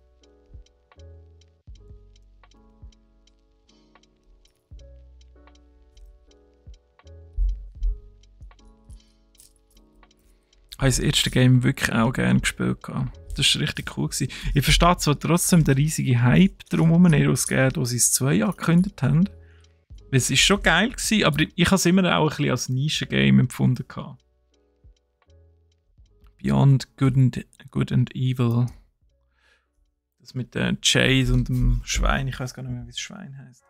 Ich habe das erste Game wirklich auch gerne gespielt. Das war richtig cool. Ich verstehe zwar trotzdem den riesigen Hype drumherum, wo sie es 2 Jahre angekündigt haben. Es war schon geil, gewesen, aber ich habe es immer auch ein bisschen als Nischen-Game empfunden. Beyond Good and Evil. Das mit der Chase und dem Schwein. Ich weiß gar nicht mehr, wie das Schwein heißt.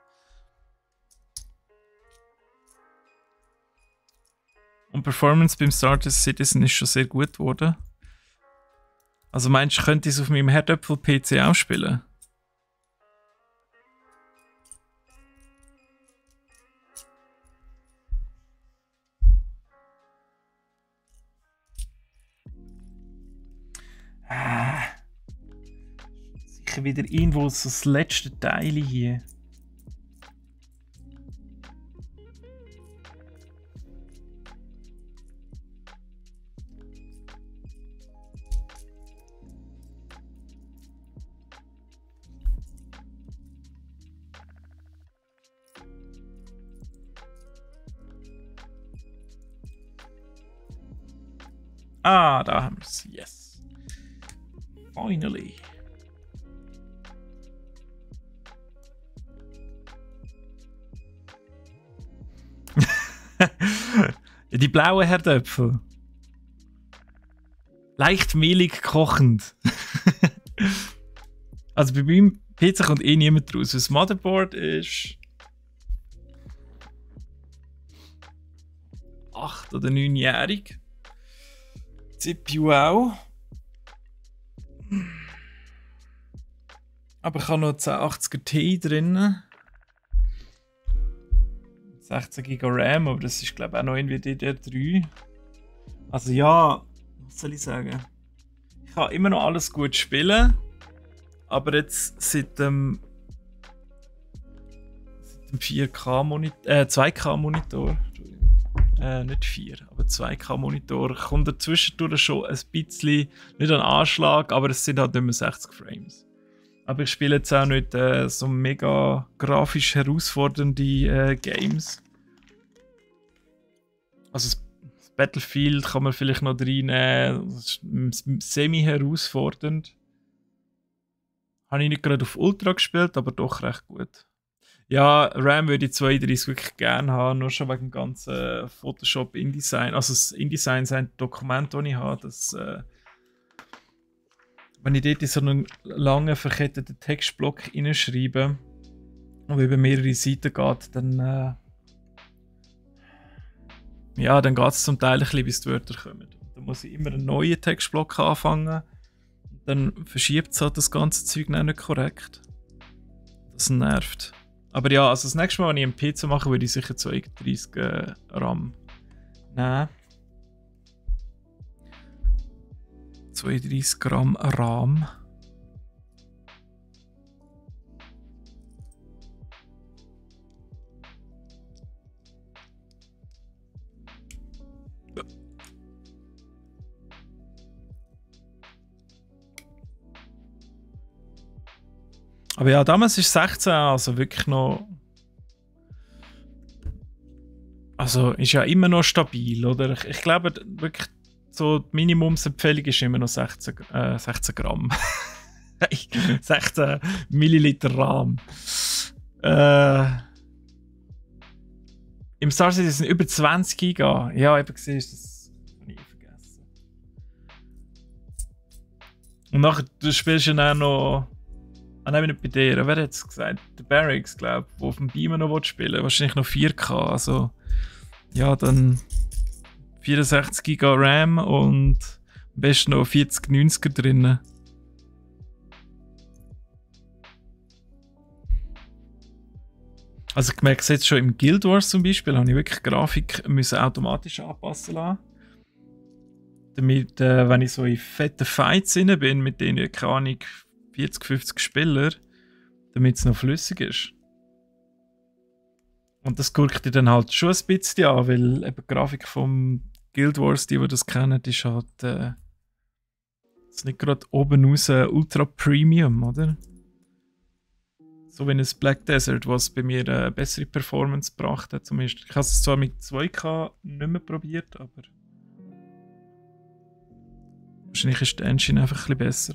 Und Performance beim Star Citizen ist schon sehr gut geworden. Also meinst du, könnte ich es auf meinem Herdöpfel-PC auch spielen? Sicher wieder irgendwo so das letzte Teil hier. Ah, da haben wir es. Yes. Finally. Die blauen Herdöpfel. Leicht mehlig kochend. Also bei meinem PC kommt eh niemand raus. Das Motherboard ist 8 oder 9-jährig. CPU auch. Aber ich habe noch 1080er Ti drin. 16 GB RAM, aber das ist glaube ich auch noch irgendwie DDR3. Also ja, was soll ich sagen? Ich kann immer noch alles gut spielen. Aber jetzt seit dem 4K-Monitor, 2K-Monitor, nicht 4, aber 2K-Monitor, kommt dazwischen schon ein bisschen, nicht an Anschlag, aber es sind halt nicht mehr 60 Frames. Aber ich spiele jetzt auch nicht so mega grafisch herausfordernde Games. Also das Battlefield kann man vielleicht noch reinnehmen, das ist semi-herausfordernd. Habe ich nicht gerade auf Ultra gespielt, aber doch recht gut. Ja, RAM würde ich 32 wirklich gerne haben, nur schon wegen dem ganzen Photoshop InDesign. Also das InDesign sind Dokumente, die ich habe, das, wenn ich dort in so einen langen, verketteten Textblock hineinschreibe und über mehrere Seiten geht, dann ja, dann geht es zum Teil ein bisschen, bis die Wörter kommen. Dann muss ich immer einen neuen Textblock anfangen. Dann verschiebt es halt das ganze Zeug nicht korrekt. Das nervt. Aber ja, also das nächste Mal, wenn ich einen PC mache, würde ich sicher 32 RAM nehmen. 32 Gramm RAM. Aber ja, damals ist 16, also wirklich noch. Also ist ja immer noch stabil, oder? Ich glaube wirklich, so die Minimumsempfehlung ist immer noch 16 Gramm. 16 Milliliter RAM. Im Star Citizen sind über 20 Giga. Ja, eben gesehen, das habe ich vergessen. Und nachher du spielst du dann auch noch. Ah nein, nicht bei dir. Wer hat es gesagt? Der Barracks, glaube ich, der auf dem Beamer noch spielen will. Wahrscheinlich noch 4K. Also, ja, dann 64 GB RAM und am besten noch 4090er drin. Also, ich merke es jetzt schon im Guild Wars zum Beispiel, habe ich wirklich Grafik müssen automatisch anpassen lassen. Damit, wenn ich so in fetten Fights drin bin, mit denen, keine Ahnung, 40, 50 Spieler, damit es noch flüssig ist. Und das guckt dir dann halt schon ein bisschen an, weil eben die Grafik vom Guild Wars, die das kennen, ist halt ist nicht gerade oben raus Ultra Premium, oder? So wie ein Black Desert, was bei mir eine bessere Performance gebracht hat. Zumindest. Ich habe es zwar mit 2K nicht mehr probiert, aber wahrscheinlich ist die Engine einfach ein bisschen besser.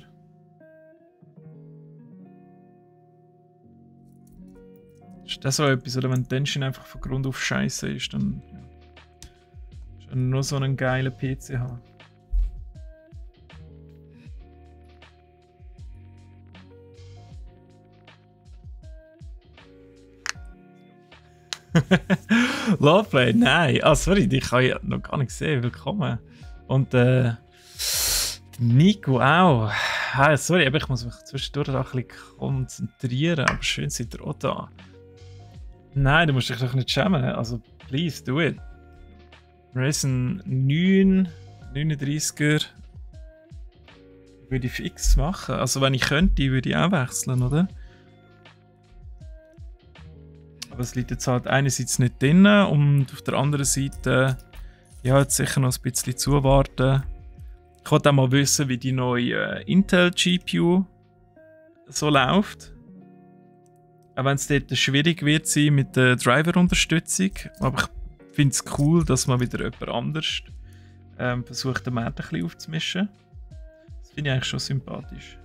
Ist das so etwas, oder wenn die Engine einfach von Grund auf scheiße ist, dann ja, schon nur so einen geilen PC haben. Loveplay, nein. Ah, sorry, dich habe ich noch gar nicht gesehen. Willkommen. Und Nico auch. Ah, sorry, aber ich muss mich zwischendurch ein bisschen konzentrieren. Aber schön seid ihr auch da. Nein, du musst dich doch nicht schämen. Also, please, do it. Ryzen 9, 39er würde ich fix machen. Also, wenn ich könnte, würde ich auch wechseln, oder? Aber es liegt jetzt halt einerseits nicht drin und auf der anderen Seite ja, jetzt sicher noch ein bisschen zuwarten. Ich wollte auch mal wissen, wie die neue Intel GPU so läuft. Auch wenn es dort schwierig wird sein mit der Driver-Unterstützung. Aber ich finde es cool, dass man wieder jemand anders versucht, den Markt ein bisschen aufzumischen. Das finde ich eigentlich schon sympathisch.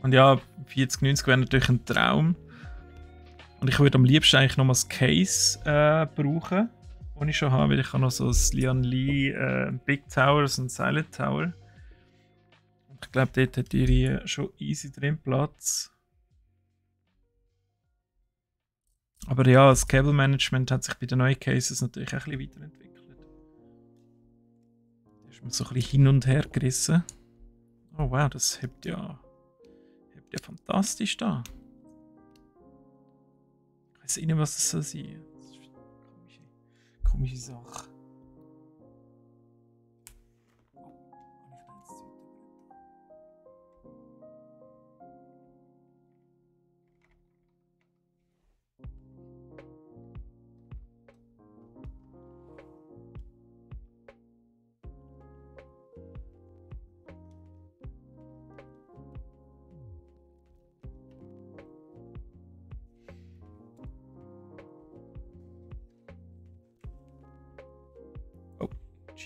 Und ja, 4090 wäre natürlich ein Traum. Und ich würde am liebsten eigentlich noch mal das Case brauchen, das ich schon habe, weil ich habe noch so ein Lian Li Big Tower, so ein Silent Tower. Und ich glaube, dort hat ihr schon easy drin Platz. Aber ja, das Cable Management hat sich bei den neuen Cases natürlich auch ein bisschen weiterentwickelt. Da ist man so ein bisschen hin und her gerissen. Oh wow, das hebt ja fantastisch da. Ich weiß nicht, was das soll sein. Das ist eine komische Sache.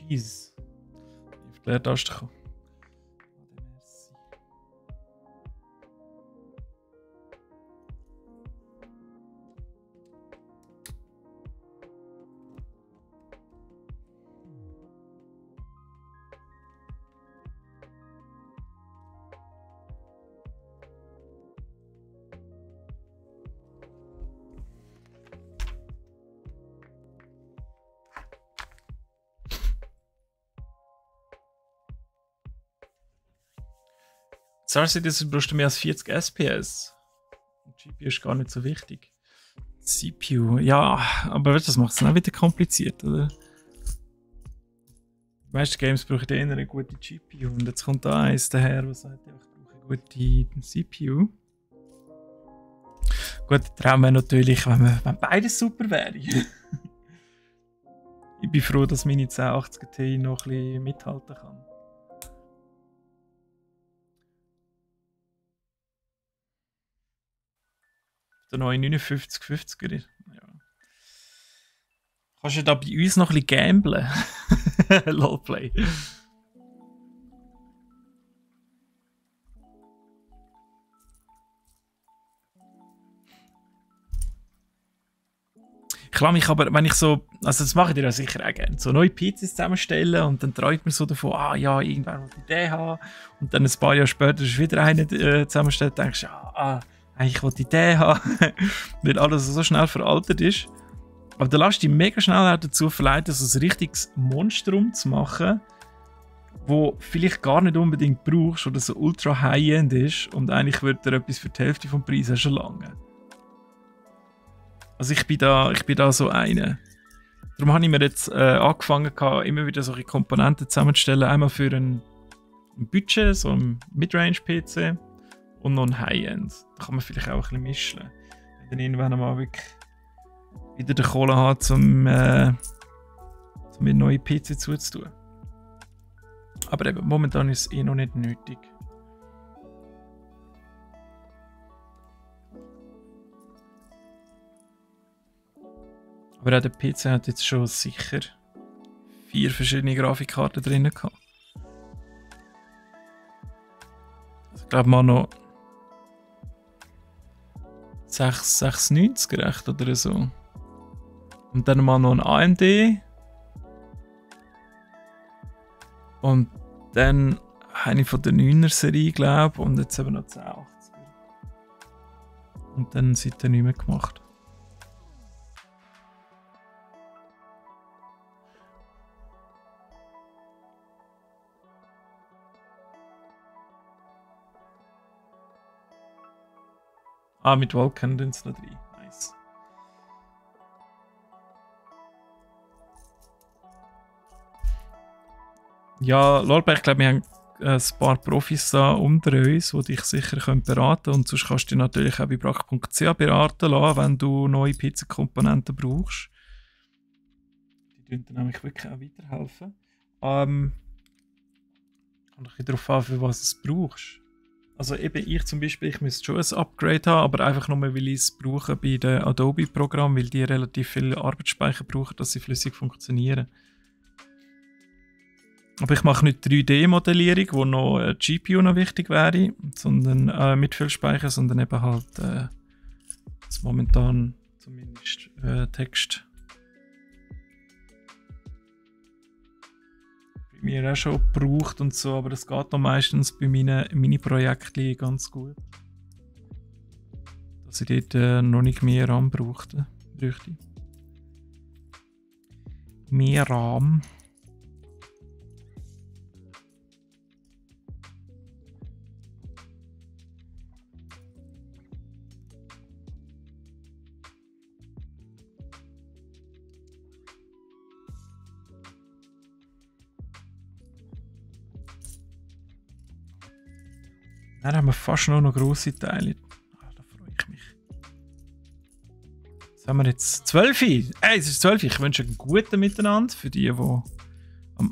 Jeez. Ich habe die Leertaste gekommen. Sagst du, das brauchst du mehr als 40 SPS. Die GPU ist gar nicht so wichtig. CPU, ja, aber das macht es dann auch wieder kompliziert, oder? Die meisten Games brauchen eher eine gute GPU und jetzt kommt da eins daher, der sagt, ja, ich brauche eine gute CPU. Gut, der Traum wäre natürlich, wenn beides super wäre. Ich bin froh, dass meine 1080 Ti noch ein bisschen mithalten kann. Der neue 5950er. Ja. Kannst du da bei uns noch ein bisschen gamblen? Lolplay. Ich lasse mich aber, wenn ich so, also das mache ich dir ja sicher auch gerne, so neue PCs zusammenstellen und dann träumt man so davon, ah ja, irgendwann will ich die Idee haben und dann ein paar Jahre später ist wieder eine zusammenstellt, denkst du, ich will die Idee haben, weil alles so schnell veraltet ist. Aber dann lässt dich mega schnell auch dazu verleiten, so ein richtiges Monstrum zu machen, wo vielleicht gar nicht unbedingt brauchst oder so ultra high-end ist und eigentlich wird dir etwas für die Hälfte vom Preis schon lange. Also ich bin da so einer. Darum habe ich mir jetzt angefangen, immer wieder solche Komponenten zusammenzustellen. Einmal für ein Budget, so ein Midrange-PC und noch ein High-End. Da kann man vielleicht auch ein bisschen mischen. Wenn dann irgendwann mal wirklich wieder die Kohle hat, um mir neue PC zuzutun. Aber eben, momentan ist es noch nicht nötig. Aber auch der PC hat jetzt schon sicher 4 verschiedene Grafikkarten drin gehabt. Ich glaube mal noch 690 gerecht oder so. Und dann mal noch ein AMD. Und dann eine von der 9er Serie, glaube ich. Und jetzt eben noch 1080. Und dann seitdem nicht mehr gemacht. Ah, mit Vulkan sind es noch 3. Nice. Ja, Lorbeck, ich glaube, wir haben ein paar Profis da unter uns, die dich sicher beraten können. Und sonst kannst du dich natürlich auch bei brack.ch beraten lassen, wenn du neue Pizzakomponenten brauchst. Die können dir nämlich wirklich auch weiterhelfen. Kommt ein bisschen darauf an, für was du es brauchst. Also eben ich zum Beispiel, ich müsste schon ein Upgrade haben, aber einfach nur, weil ich es brauche bei den Adobe-Programmen, weil die relativ viel Arbeitsspeicher brauchen, dass sie flüssig funktionieren. Aber ich mache nicht 3D-Modellierung, wo noch eine GPU noch wichtig wäre, sondern mit viel Speicher, sondern eben halt momentan zumindest Text. Bei mir auch schon gebraucht und so, aber das geht noch meistens bei meinen Mini-Projekten ganz gut. Dass ich dort noch nicht mehr RAM bräuchte. Mehr RAM. Dann haben wir fast nur noch grosse Teile. Ah, da freue ich mich. Was haben wir jetzt? 12. Es ist 12. Ich wünsche einen guten Miteinander für die am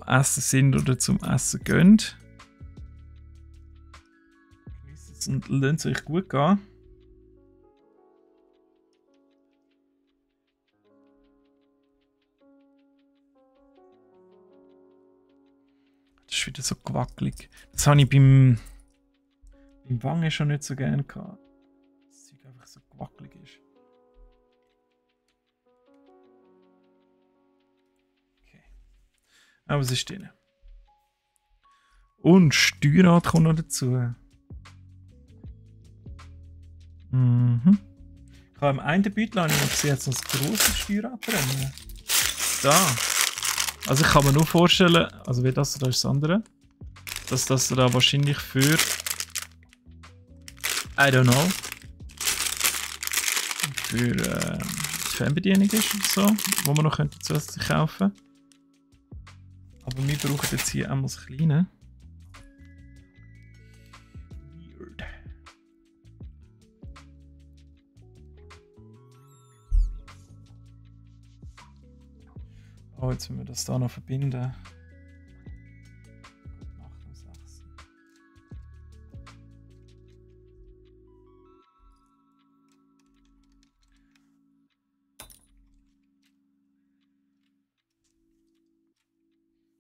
Essen sind oder zum Essen gehen. Genießt es und lasst es euch gut gehen. Das ist wieder so gewackelig. Das habe ich beim Wangen schon nicht so gerne gehabt. Das Zeug einfach so gewackelig ist. Okay. Aber es ist drin. Und Steuerrad kommt noch dazu. Mhm. Ich habe im einen Beutel noch gesehen, jetzt noch ein grosses Steuerrad drin. Da. Also ich kann mir nur vorstellen, also wie das da ist das andere, dass das da wahrscheinlich für I don't know für die Fernbedienung ist oder so, wo man noch könnte zusätzlich kaufen. Aber wir brauchen jetzt hier einmal das Kleine. Weird. Oh, jetzt müssen wir das da noch verbinden.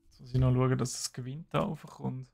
Jetzt muss ich noch schauen, dass das Gewinn da raufkommt.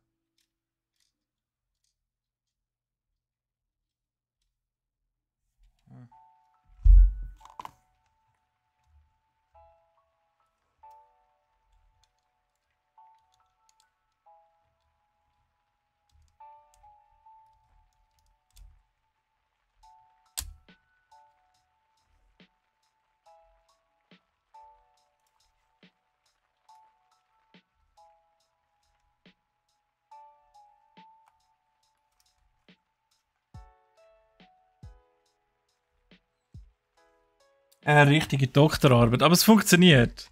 Eine richtige Doktorarbeit, aber es funktioniert.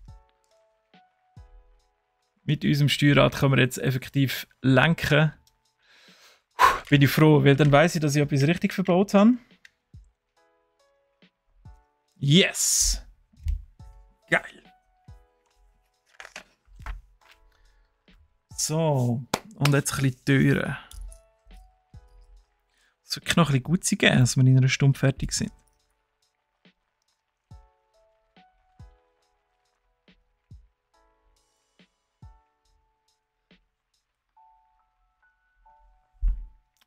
Mit unserem Steuerrad können wir jetzt effektiv lenken. Bin ich froh, weil dann weiß ich, dass ich etwas richtig verbaut habe. Yes! Geil! So, und jetzt ein bisschen Türen. Es wird wirklich noch ein bisschen gut sein, dass wir in einer Stunde fertig sind.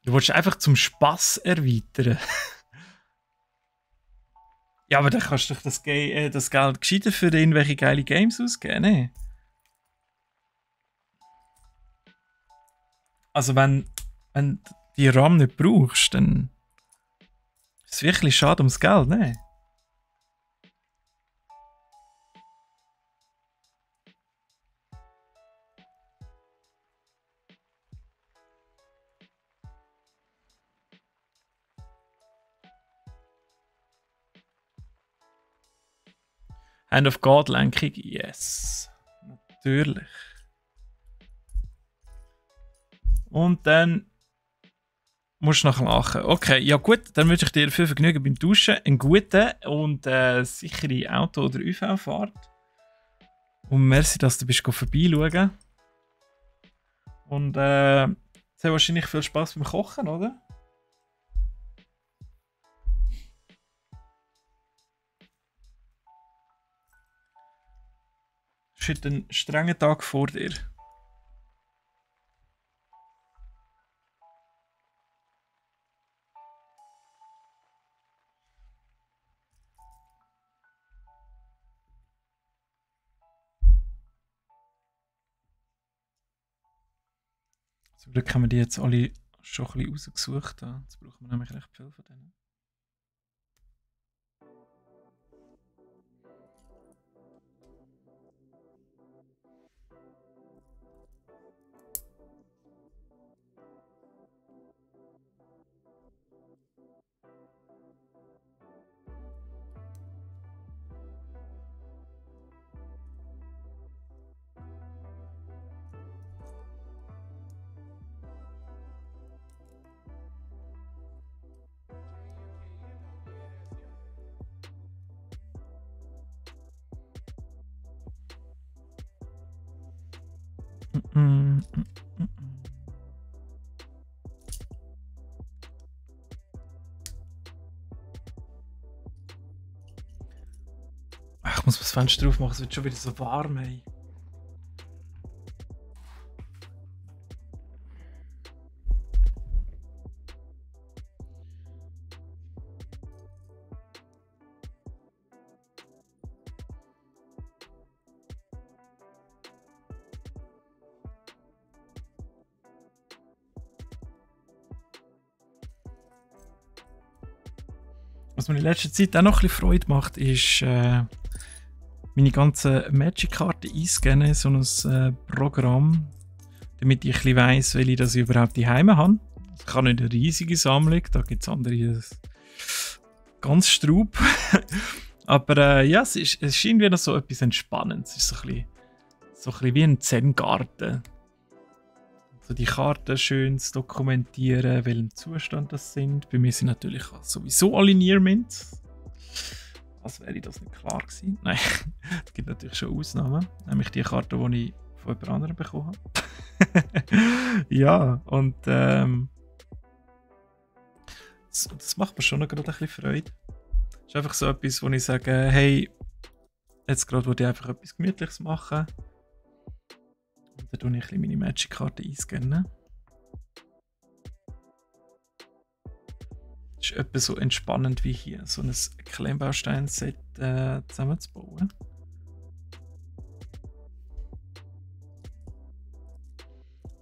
Du willst einfach zum Spass erweitern. Ja, aber dann kannst du doch das Geld gescheiter für irgendwelche geile Games ausgeben, ne? Also wenn du die RAM nicht brauchst, dann ist es wirklich schade ums Geld, ne? Hand of God Lenkung, yes. Natürlich. Und dann musst du noch lachen. Okay, ja gut, dann wünsche ich dir viel Vergnügen beim Duschen, einen guten und sichere Auto- oder ÖV-Fahrt. Und merci, dass du bist vorbeischauen. Und sehr wahrscheinlich viel Spaß beim Kochen, oder? Es ist ein strenger Tag vor dir. Zum Glück haben wir die jetzt alle schon ein bisschen rausgesucht. Jetzt brauchen wir nämlich recht viel von denen. Ach, ich muss das Fenster aufmachen, es wird schon wieder so warm, ey. Was mir in letzter Zeit auch noch ein bisschen Freude macht, ist meine ganzen Magic-Karten einscannen in so ein Programm, damit ich ein bisschen weiss, welche ich überhaupt daheim habe. Ich habe nicht eine riesige Sammlung, da gibt es andere ganz Straub. Aber ja, es ist irgendwie noch so etwas Entspannendes. Es ist so ein bisschen wie ein Zen-Garten. So die Karten schön zu dokumentieren, welchen Zustand das sind. Bei mir sind natürlich sowieso alle Near Mints. Als wäre das nicht klar gewesen. Nein, es gibt natürlich schon Ausnahmen. Nämlich die Karte, die ich von jemand anderem bekommen habe. Ja, und das macht mir schon noch gerade ein bisschen Freude. Es ist einfach so etwas, wo ich sage, hey, jetzt gerade wollte ich einfach etwas Gemütliches machen. Und dann tue ich ein bisschen meine Magic-Karte einscannen. Das ist etwa so entspannend wie hier, so ein Klemmbaustein-Set zusammenzubauen.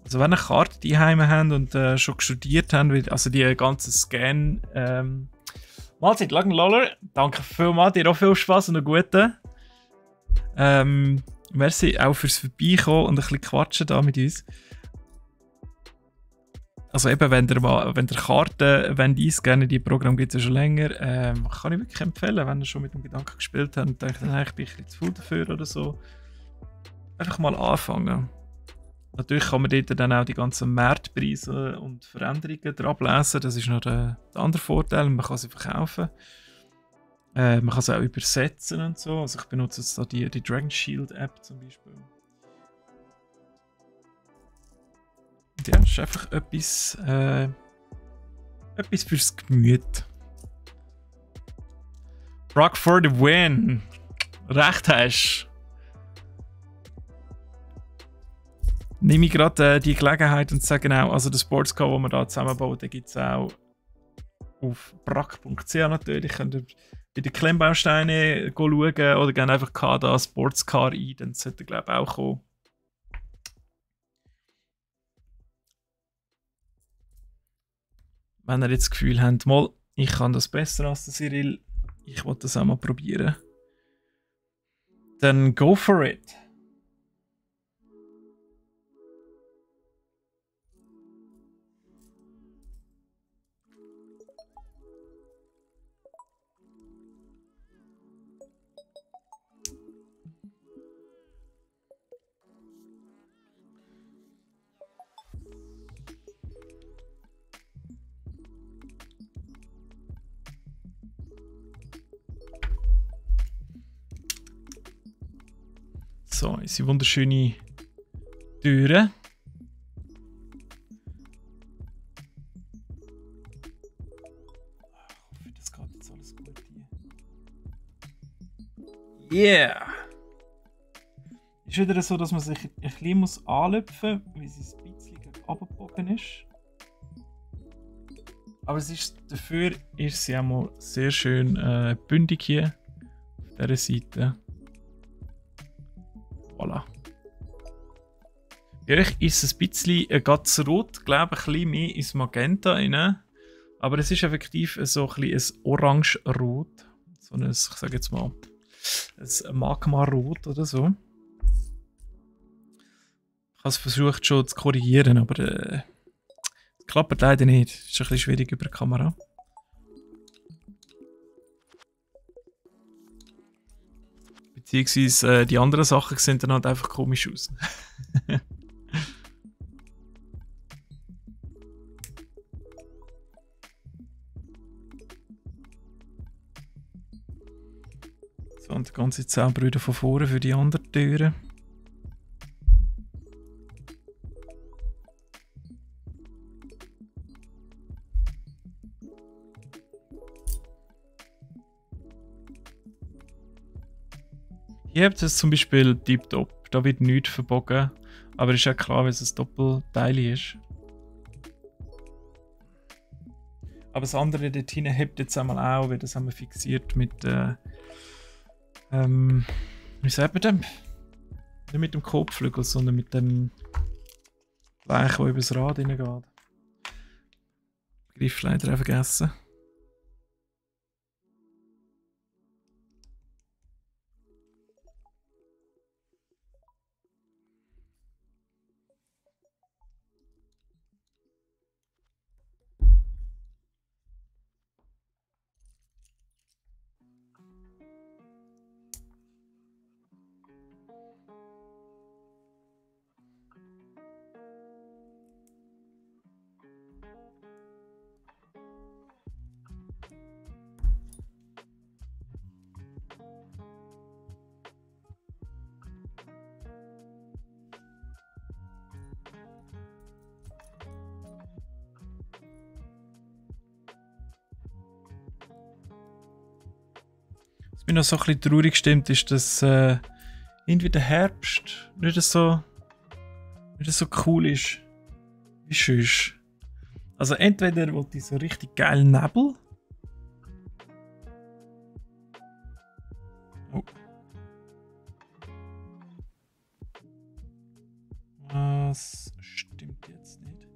Also wenn ihr Karte daheim habt und schon studiert habt, also die ganzen Scan... Mahlzeit, Lagenloller, danke vielmals, dir auch viel Spaß und einen guten. Merci auch fürs Vorbeikommen und ein bisschen quatschen da mit uns. Also eben, wenn ihr Karten einscannen, die Programm gibt es ja schon länger, kann ich wirklich empfehlen, wenn ihr schon mit dem Gedanken gespielt habt und denkt, ich bin ein bisschen zu viel dafür oder so. Einfach mal anfangen. Natürlich kann man dort dann auch die ganzen Marktpreise und Veränderungen ablesen. Das ist noch der andere Vorteil. Man kann sie verkaufen. Man kann sie auch übersetzen und so. Also ich benutze jetzt da die Dragon Shield App zum Beispiel. Und ja, das ist einfach etwas fürs Gemüt. Rock for the win! Recht hast. nehme ich gerade die Gelegenheit und sage auch, also den Sportscar, den wir hier zusammenbauen, den gibt es auch auf brack.ch natürlich. Könnt ihr bei den Klemmbausteinen schauen oder gerne einfach KDA Sportscar ein, dann sollte glaube ich auch kommen. Wenn ihr jetzt das Gefühl habt, mal, ich kann das besser als der Cyril, ich will das auch mal probieren, dann go for it. So, unsere wunderschöne Türen. Ich hoffe, das geht jetzt alles gut hier. Yeah! Ist wieder so, dass man sich ein bisschen anlüpfen muss, weil sie ein bisschen abgebogen ist. Aber dafür ist sie auch mal sehr schön bündig hier auf dieser Seite. Voilà. Bei euch ist es ein bisschen ganz rot, glaube ich, ein bisschen mehr ins Magenta rein. Aber es ist effektiv so ein bisschen ein Orange-Rot. So ein, ich sage jetzt mal, ein Magma-Rot oder so. Ich habe es versucht schon zu korrigieren, aber es klappt leider nicht. Es ist ein bisschen schwierig über die Kamera. Beziehungsweise die anderen Sachen sehen dann halt einfach komisch aus. So, und die ganze Zahnbrüder von vorne für die anderen Türen. Hier habt ihr es zum Beispiel tiptop. Da wird nichts verbogen. Aber ist ja klar, weil es ein Doppelteil ist. Aber das andere dort hinten hebt jetzt einmal auch, weil das haben wir fixiert mit wie sagt man dem? Nicht mit dem Kotflügel, sondern mit dem Blech, der übers Rad hineingeht. Begriff leider auch vergessen. Was mich noch so ein bisschen traurig stimmt, ist, dass irgendwie der Herbst nicht so cool ist wie sonst. Also entweder will ich so richtig geilen Nebel. Oh. Was stimmt jetzt nicht?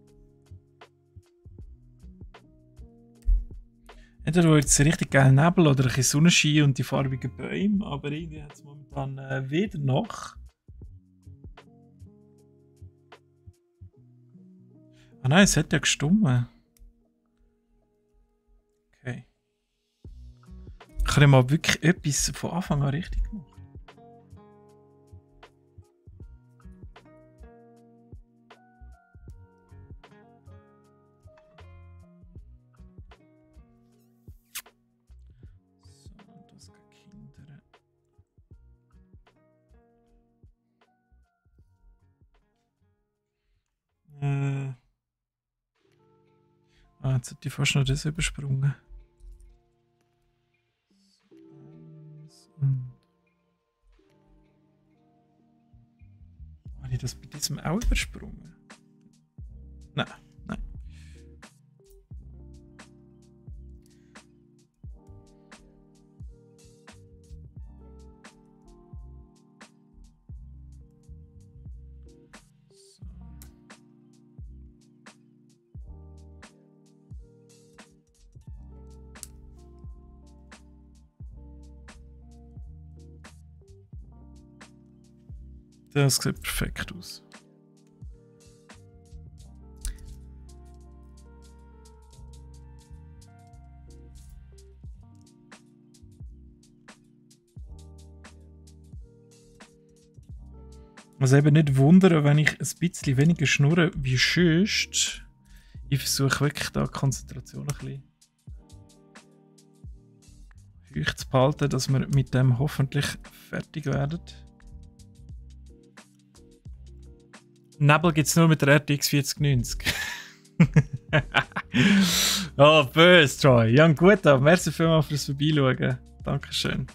Entweder will ich richtig geilen Nebel oder ein bisschen Sonnenschein und die farbigen Bäume, aber irgendwie hat es momentan weder noch. Ah nein, es hat ja gestummen. Okay. Ich habe mal wirklich etwas von Anfang an richtig gemacht. So, das geht Kinder. Jetzt hat die fast noch das übersprungen. das bei diesem auch übersprungen? Nein, nein. Das sieht perfekt aus. Also eben nicht wundern, wenn ich ein bisschen weniger schnurre wie sonst. Ich versuche wirklich da die Konzentration ein bisschen hoch zu behalten, dass wir mit dem hoffentlich fertig werden. Nebel gibt es nur mit der RTX 4090. Oh, böse, Troy. Ja, gut, aber merci vielmals fürs Vorbeischauen. Dankeschön.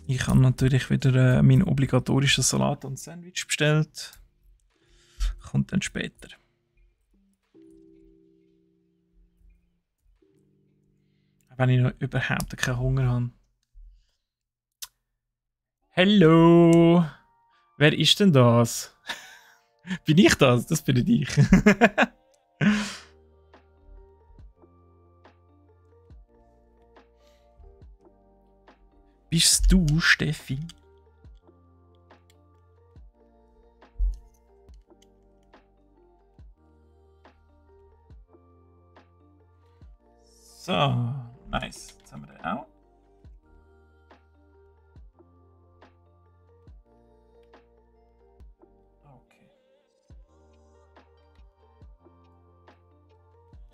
Ich habe natürlich wieder meinen obligatorischen Salat und Sandwich bestellt. Kommt dann später. Wenn ich noch überhaupt keinen Hunger habe. Hallo! Wer ist denn das? Bin ich das? Das bin ich. Bist du, Steffi? So, nice. Jetzt haben wir den auch. Okay.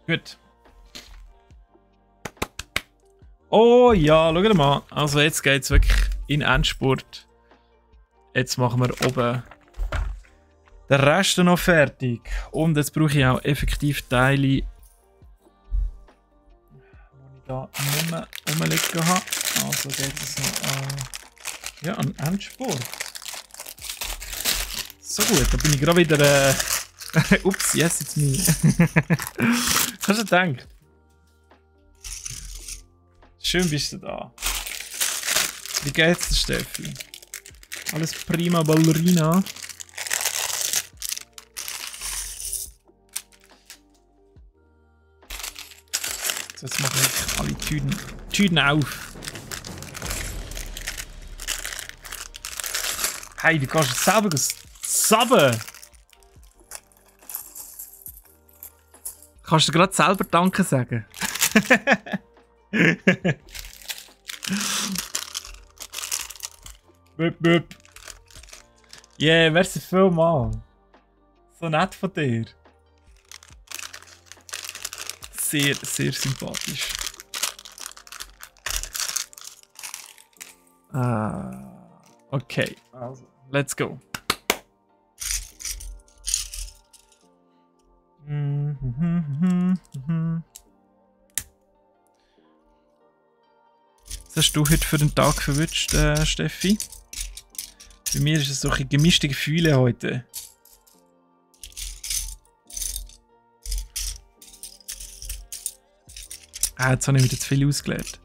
Gut. Oh ja, schau mal. Also jetzt geht es wirklich in Endspurt. Jetzt machen wir oben den Rest noch fertig. Und jetzt brauche ich auch effektiv Teile, die ich da nicht mehr rumliegen habe. Also geht es noch an Endspurt. So gut, da bin ich gerade wieder... Ups, yes, it's me. Hast du gedacht? Schön bist du da. Wie geht's dir, Steffi? Alles prima Ballerina. So, jetzt mache ich alle Tüten auf. Hey, du kannst jetzt selber sabben. Kannst du gerade selber Danke sagen? Büpp, büpp. Yeah, merci vielmals. So nett von dir. Sehr, sehr sympathisch. Okay, also, let's go. Was hast du heute für den Tag verwünscht, Steffi? Bei mir ist es so ein gemischte Gefühle heute. Jetzt habe ich wieder zu viel ausgeleert.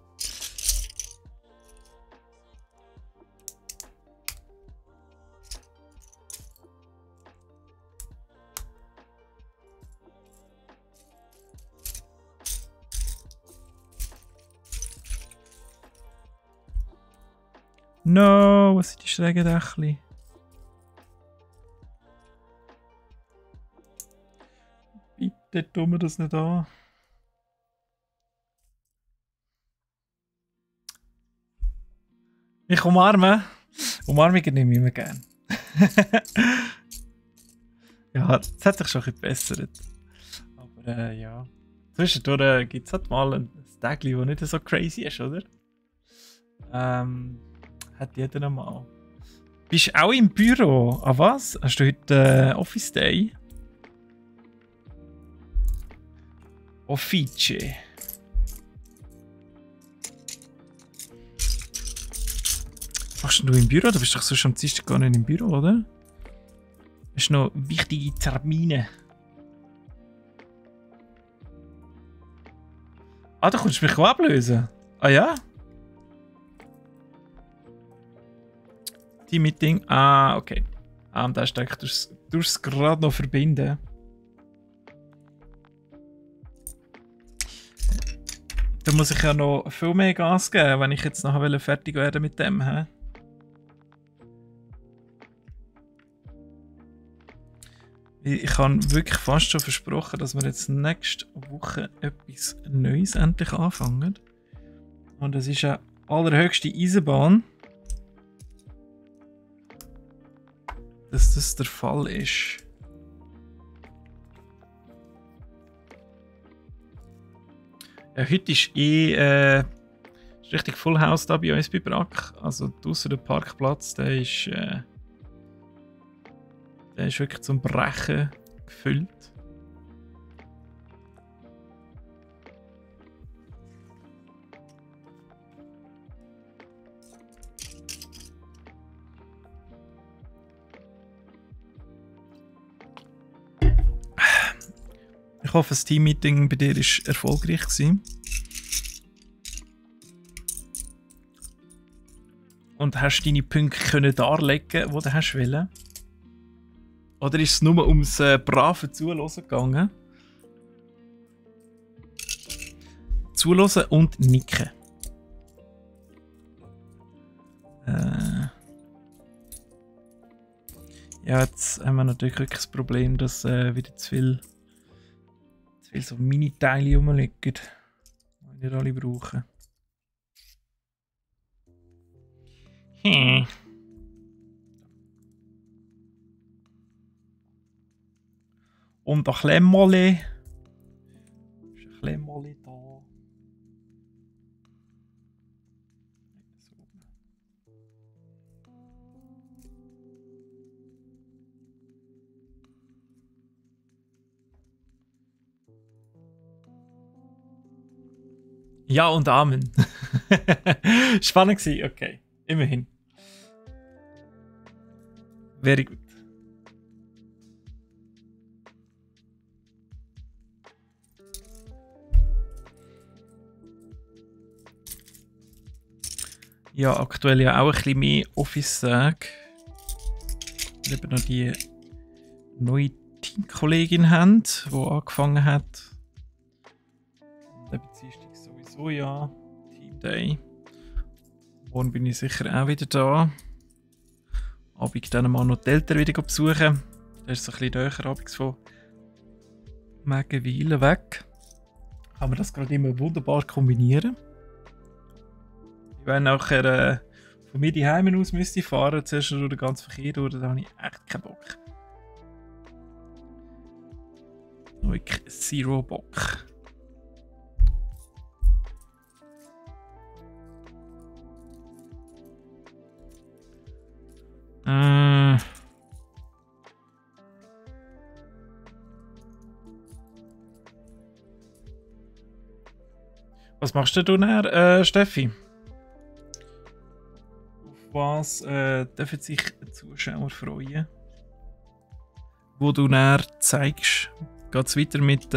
No, was sind die schrägen Dächli? Bitte tun wir das nicht an. Ich umarme. Umarmungen nehme ich immer gern. Ja, das hat sich schon ein bisschen gebessert. Aber ja. Zwischendurch gibt es halt mal ein Tagli, das nicht so crazy ist, oder? Hat jeder einmal. Bist du auch im Büro? Ah was? Hast du heute Office Day? Office. Was machst du im Büro? Du bist doch sonst am Dienstag gar nicht im Büro, oder? Hast du noch wichtige Termine? Ah, da kommst du mich ablösen. Ah ja? Team-Meeting. Ah, okay. Und da denke ich, du es gerade noch verbinden. Da muss ich ja noch viel mehr Gas geben, wenn ich jetzt noch fertig werden mit dem. He? Ich habe wirklich fast schon versprochen, dass wir jetzt nächste Woche etwas Neues endlich anfangen. Und das ist eine allerhöchste Eisenbahn, dass das der Fall ist. Ja, heute ist ist richtig Full House da bei uns bei Brack. Also draussen der Parkplatz, der ist wirklich zum Brechen gefüllt. Ich hoffe, das Team-Meeting bei dir war erfolgreich gewesen. Und hast deine Punkte können darlegen, die du hast wollen? Oder ist es nur ums brave Zuhören gegangen? Zuhören und nicken. Ja, jetzt haben wir natürlich wirklich das Problem, dass wieder zu viel so Mini-Teile rumliegen, die nicht alle brauchen. Und ein Klemmoli. Ist ein Klemmoli da? Ja und Amen. Spannend gewesen, okay. Immerhin. Very gut. Ja, aktuell ja auch ein bisschen mehr Office-Tage. Wir eben noch die neue Teamkollegin haben, die angefangen hat. Und eben Dienstag sowieso ja. Team Day. Morgen bin ich sicher auch wieder da. Abend dann mal noch die Eltern wieder besuchen. Das ist so ein bisschen näher abends von Megenweilen weg. Kann man das gerade immer wunderbar kombinieren. Wenn nachher von mir die Heimen aus müsste fahren, zuerst durch den ganzen Verkehr durch, dann habe ich echt keinen Bock. Wirklich zero Bock. Was machst du denn, Steffi? Auf was dürfen sich die Zuschauer freuen? Wo du näher zeigst, geht es weiter mit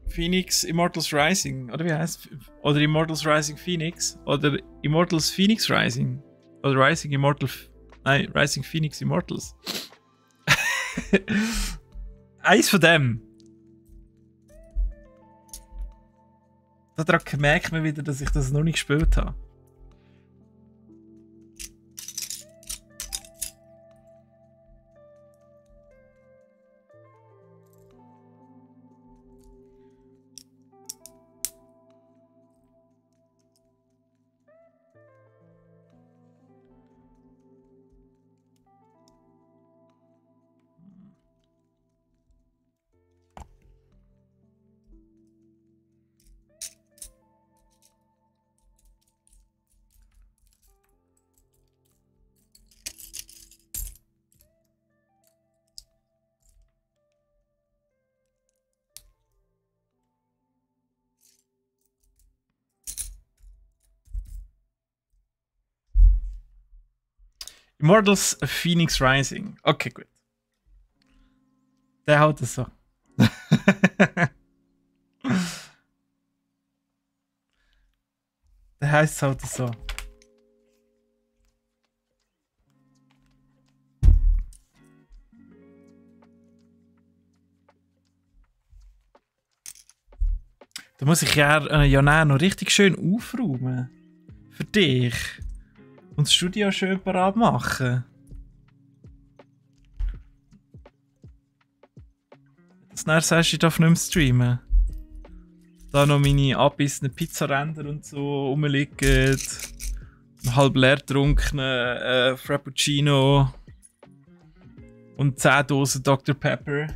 Phoenix Immortals Rising, oder wie heißt es? Oder Immortals Rising Phoenix? Oder Immortals Phoenix Rising? Oder Rising Immortal. Nein, Rising Phoenix Immortals. Eins von dem. Daran merkt man wieder, dass ich das noch nicht gespielt habe. Immortals Phoenix Rising. Okay, gut. Der haut es so. Der heißt halt so. Da muss ich ja noch richtig schön aufräumen. Für dich. Und das Studio schön parat machen. Das nachher sagst du, ich darf nicht mehr streamen. Da noch meine abgebissenen Pizzaränder und so rumliegen. Ein halb leer getrunkenen Frappuccino. Und 10 Dosen Dr. Pepper.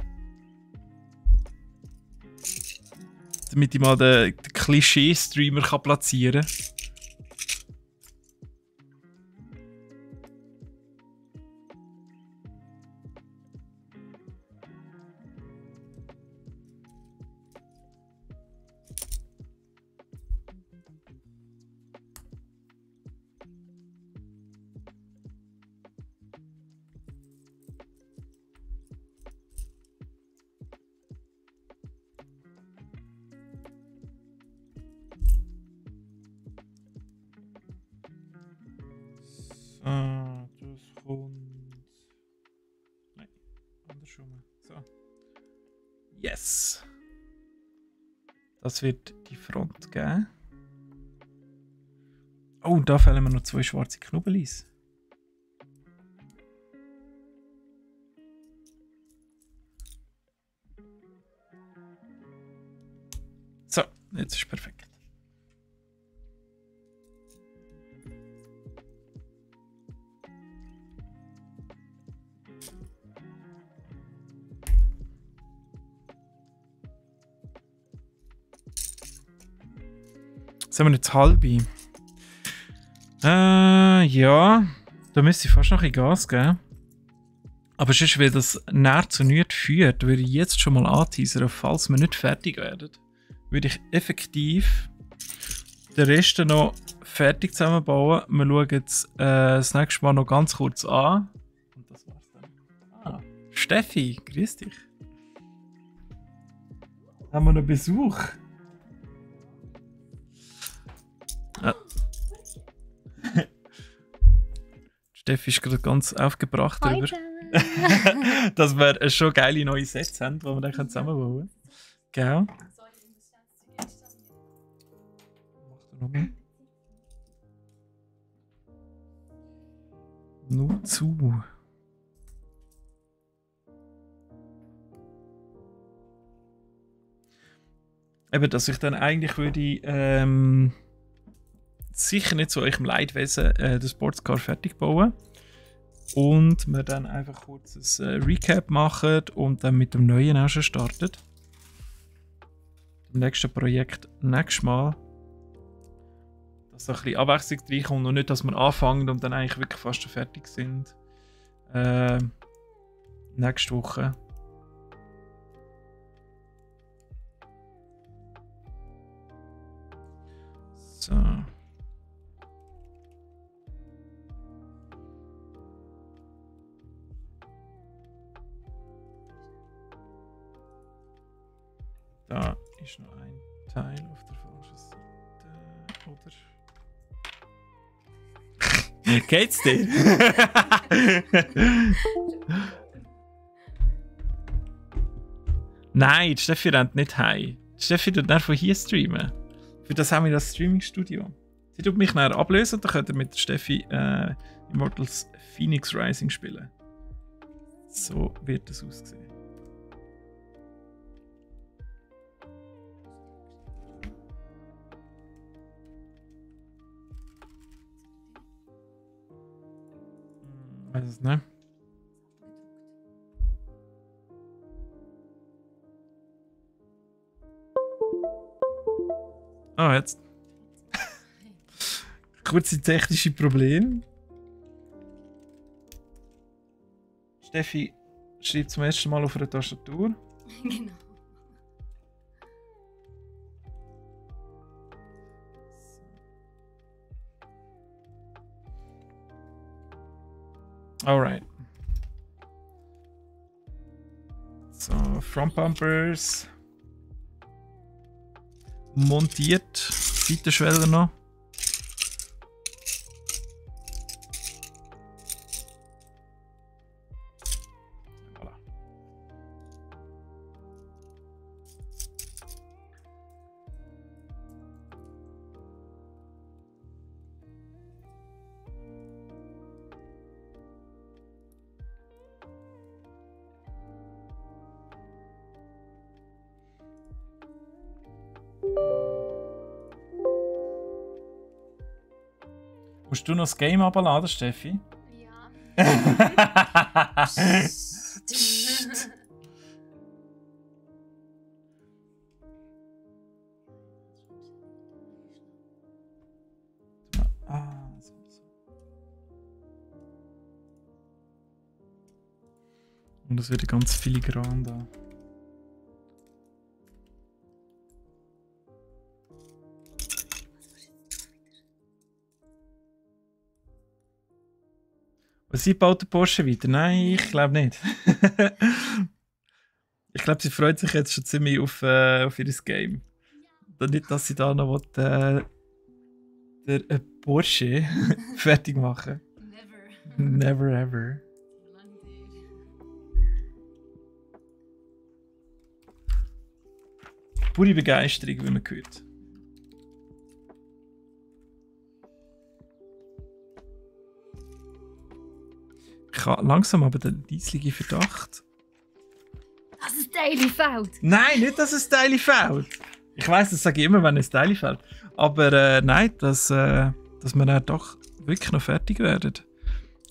Damit ich mal den Klischee-Streamer platzieren kann. Das kommt. Nein, andersrum. So. Yes! Das wird die Front geben. Oh, da fehlen mir noch 2 schwarze Knubbelis. So, jetzt ist perfekt. Sind wir jetzt halbe? Ja. Da müsste ich fast noch ein bisschen Gas geben. Aber sonst, weil das näher zu nichts führt, würde ich jetzt schon mal anteasern, falls wir nicht fertig werden, würde ich effektiv den Rest noch fertig zusammenbauen. Wir schauen jetzt das nächste Mal noch ganz kurz an. Und das war's dann. Ah, Steffi, grüß dich. Haben wir noch Besuch? Steffi ist gerade ganz aufgebracht darüber, dass wir schon geile neue Sets haben, die wir dann zusammenbauen können. Gell? Mach doch nochmal. Nur zu. Eben, dass ich dann eigentlich würde sicher nicht zu eurem Leidwesen das Sportscar fertig bauen. Und wir dann einfach kurz ein Recap machen und dann mit dem neuen auch schon starten. Im nächsten Projekt nächstes Mal. Dass da ein bisschen Abwechslung reinkommt und nicht, dass wir anfangen und dann eigentlich wirklich fast schon fertig sind. Nächste Woche. So. Da ist noch ein Teil auf der falschen Seite. Oder? Geht's dir? Nein, die Steffi rennt nicht heim. Die Steffi tut dann von hier streamen. Für das haben wir das Streaming-Studio. Sie tut mich nachher ablösen und dann könnt ihr mit der Steffi Immortals Phoenix Rising spielen. So wird das aussehen. Weiß es nicht. Ah, jetzt. Kurze technische Probleme. Steffi schreibt zum ersten Mal auf einer Tastatur. Genau. Alright. So, Front Bumpers. Montiert. Seitenschweller noch. Voilà. Musst du noch das Game abladen, Steffi? Ja. Psst. Ah, so. Und das wird ganz filigran da. Was sie baut der Porsche weiter? Nein, ich glaube nicht. Ich glaube, sie freut sich jetzt schon ziemlich auf ihr Game. Nicht, dass sie da noch will, der Porsche fertig machen. Never. Never ever. Lang duur. Pure Begeisterung, wie man hört. Ich habe langsam aber den leislichen Verdacht. Das ist Daily Feld. Nein, nicht, dass es Teile fehlt. Ich weiss, das sage ich immer, wenn es Teile fehlt. Aber nein, dass wir dann doch wirklich noch fertig werden.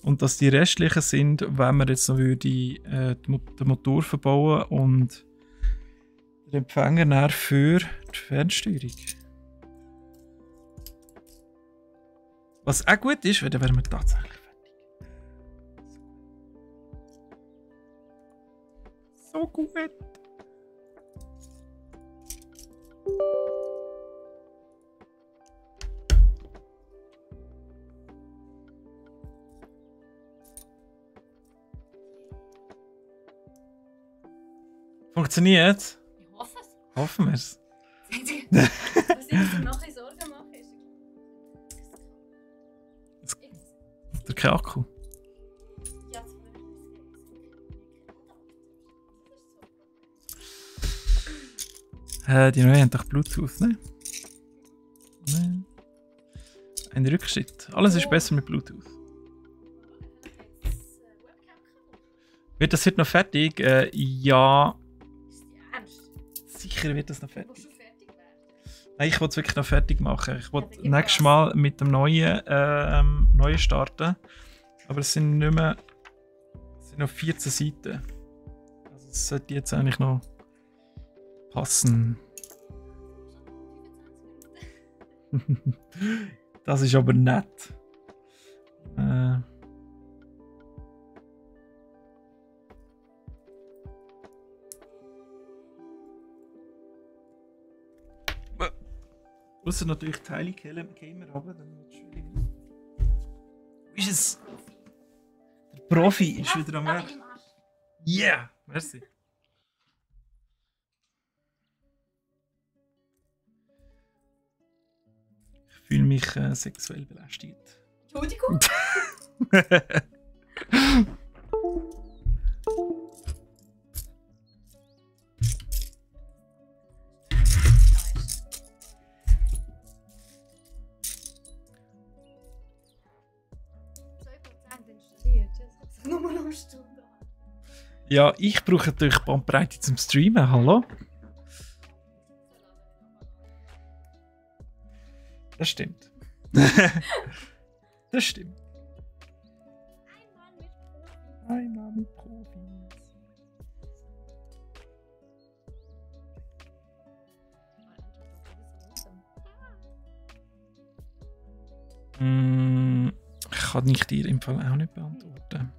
Und dass die restlichen sind, wenn wir jetzt noch würde, den Motor verbauen und den Empfänger dann für die Fernsteuerung. Was auch gut ist, weil dann wären wir tatsächlich fertig. So gut. Funktioniert? Ich hoffe es. Hoffen wir es. Was ich mir noch ein Sorgen mache, ist. Der kein Akku. Ja, zum Beispiel. Die neuen haben doch Bluetooth, ne? Nein. Ein Rückschritt. Alles ist besser mit Bluetooth. Wird das heute noch fertig? Ja, Ist die ernst? sicher wird das noch Du fertig. musst schon fertig werden. Nein, ich will es wirklich noch fertig machen. Ich will Ja, dann gib nächstes Gas. Mal mit dem neuen starten. Aber es sind nicht mehr. Es sind noch 14 Seiten. Also es sollte jetzt eigentlich noch passen. Das ist aber nett. Ausser natürlich Teile Gamer haben, dann wird es schwierig. Wo ist es? Der Profi ist wieder am Werk. Yeah! Merci. Ich fühle mich sexuell belästigt. Entschuldigung. Installiert. Das hat sich nur noch eine Stunde an. Ja, ich brauche natürlich Bandbreite zum Streamen. Hallo? Das stimmt. Das stimmt. Einmal mit Profis. Ich kann ich dir im Fall auch nicht beantworten.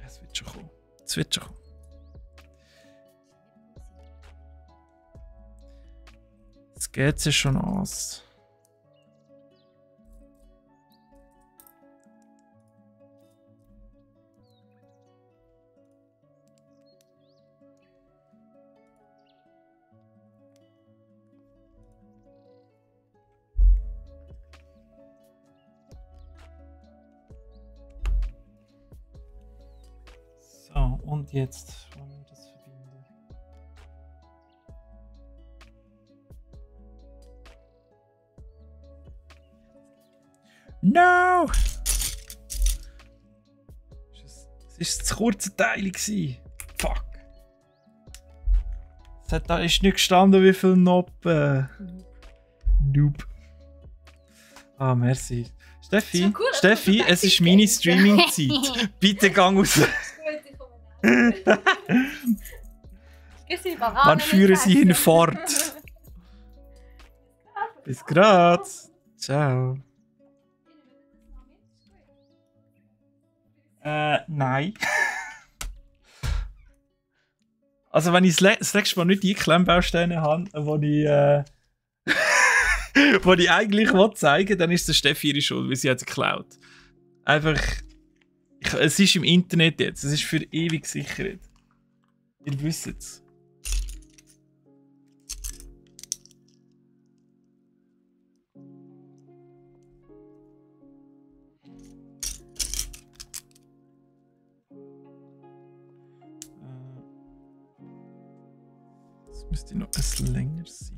Es wird schon kommen. Es wird schon kommen. Es geht sich schon aus. und jetzt wollen wir das verbinden. No! Es war zu kurze Teile. Fuck. Da ist nicht gestanden, wie viel Noppen. Noob. Ah, merci. Steffi, So cool, Steffi, es ist meine Streaming-Zeit. Bitte gang raus. Gut, ich komme nach. Gib sie Bananen. Man führe sie hinfort. Bis grad. Ciao. Nein. Also wenn ich das nächste Mal nicht die Klemmbausteine habe, wo ich eigentlich zeigen will, dann ist das Steffi ihre Schuld, weil sie hat sie geklaut. Einfach... es ist im Internet jetzt, es ist für ewig gesichert. Ihr wisst es. Das müsste noch etwas länger sein.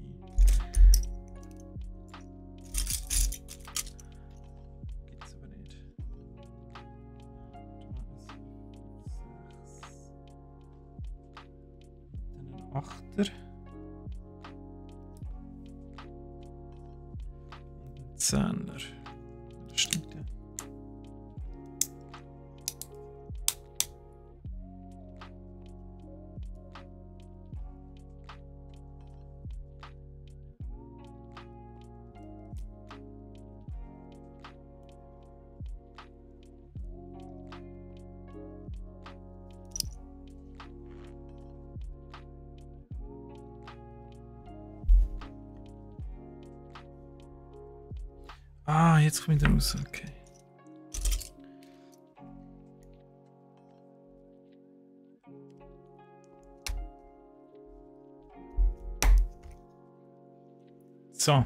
Gibt's aber nicht. Dann ein Achter. Und ein Zehner. Das stimmt ja. Ah, jetzt komme ich da raus, okay. So.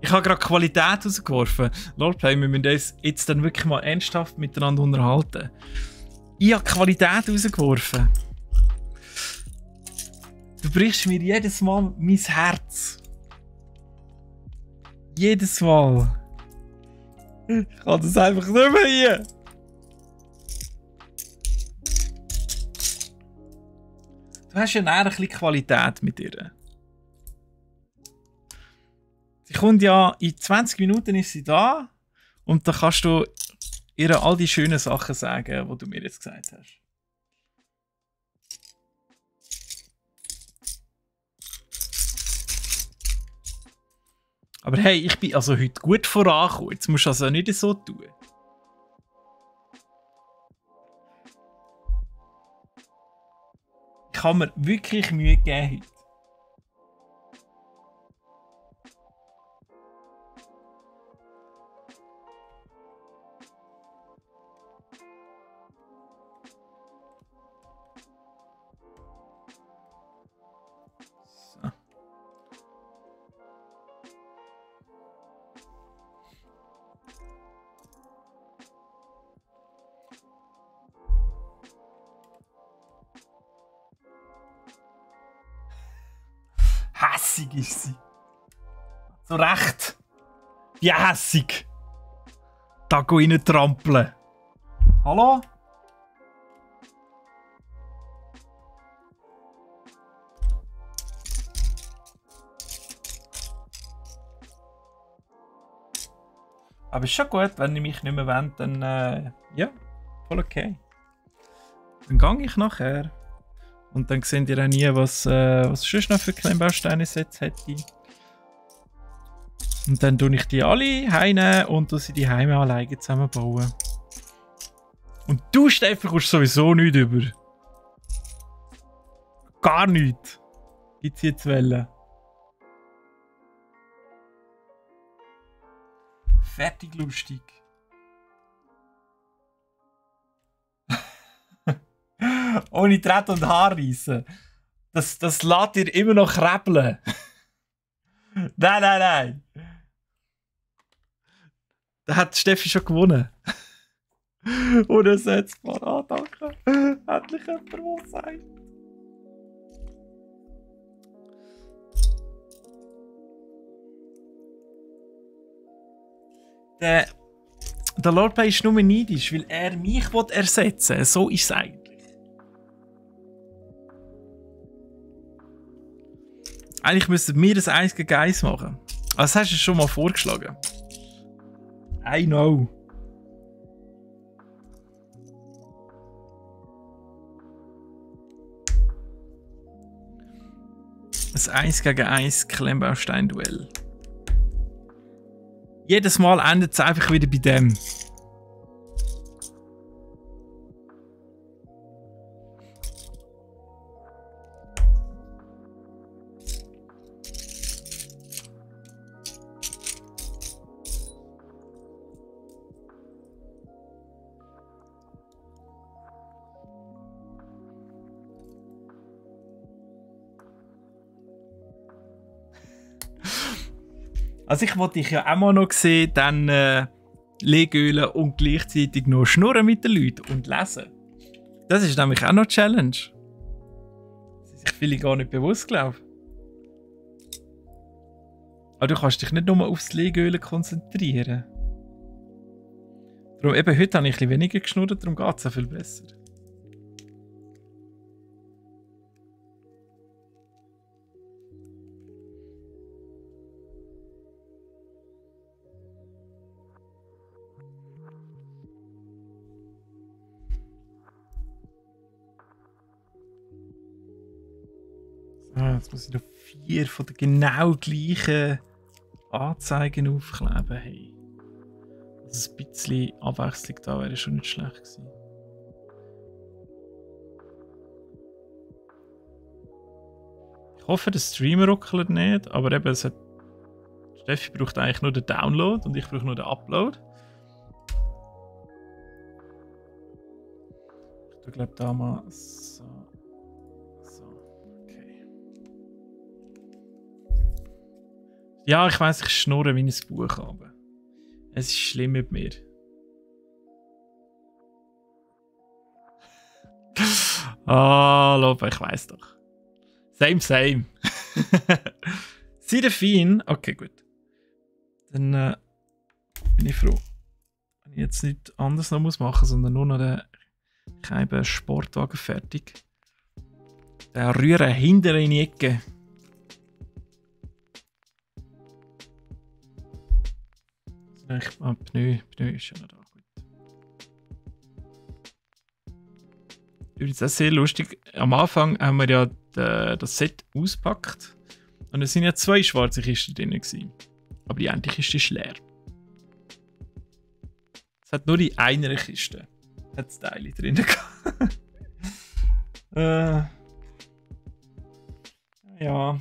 Ich habe gerade Qualität rausgeworfen. Lordplay, wir müssen uns jetzt dann wirklich mal ernsthaft miteinander unterhalten. Ich habe Qualität rausgeworfen. Du brichst mir jedes Mal mein Herz. Jedes Mal. Ich kann das einfach nicht mehr hier. Du hast ja näher ein bisschen Qualität mit ihr. Sie kommt ja, in 20 Minuten ist sie da und dann kannst du ihr all die schönen Sachen sagen, die du mir jetzt gesagt hast. Aber hey, ich bin also heute gut vorangekommen. Jetzt musst du also nicht so tun. Ich habe mir wirklich Mühe gegeben heute. Hässig ist sie. So recht. Wie hässig. Da rein trampeln. Hallo? Aber ist schon gut, wenn ich mich nicht mehr will, dann ja, voll okay. Dann gehe ich nachher. Und dann seht ihr auch nie, was sonst noch für Klemmbausteine-Sets hätte. Und dann tue ich die alle heimnehmen und sie die Heime alleine zusammenbauen. Und du, Steffi, kommst sowieso nichts über. Gar nichts. Gibt's jetzt Wellen. Fertig lustig. Ohne Tritt und Haarreissen. Das lässt dir immer noch krabbeln. Nein. Da hat Steffi schon gewonnen. Unersetzbar. Ah, danke. Endlich jemand, der sagt. Der Lordplay ist nur neidisch, weil er mich ersetzen will. So ist es eigentlich. Eigentlich müssten wir das 1 gegen 1 machen. Das hast du schon mal vorgeschlagen. I know. Das 1 gegen 1 Klemmbaustein-Duell. Jedes Mal endet es einfach wieder bei dem. Also ich wollte dich ja auch mal noch sehen, dann Legölen und gleichzeitig noch schnurren mit den Leuten und lesen. Das ist nämlich auch noch eine Challenge. Das ist sich viele gar nicht bewusst, glaube ich. Aber du kannst dich nicht nur aufs Legölen konzentrieren. Darum, eben heute habe ich ein bisschen weniger geschnurrt, darum geht es auch viel besser. Jetzt muss ich noch 4 von den genau gleichen Anzeigen aufkleben. Hey. Also ein bisschen Abwechslung da wäre schon nicht schlecht gewesen. Ich hoffe, der Streamer ruckelt nicht, aber eben, Steffi braucht eigentlich nur den Download und ich brauche nur den Upload. Ich glaube da mal so. Ja, ich weiss, ich schnurre wie ein Buch, aber es ist schlimm mit mir. Ah, Lob, ich weiss doch. Same. Seraphine. Okay, gut. Dann bin ich froh, wenn ich jetzt nicht anders noch machen muss, sondern nur noch den Keiben Sportwagen fertig. Der Rühren hinter in die Ecke. Pneu ist ja noch da. Gut. Übrigens auch sehr lustig. Am Anfang haben wir ja das Set ausgepackt. Und es sind ja 2 schwarze Kisten drin gewesen. Aber die eine Kiste ist leer. Es hat nur in einer Kiste hat's Teile drin gehabt. Ja.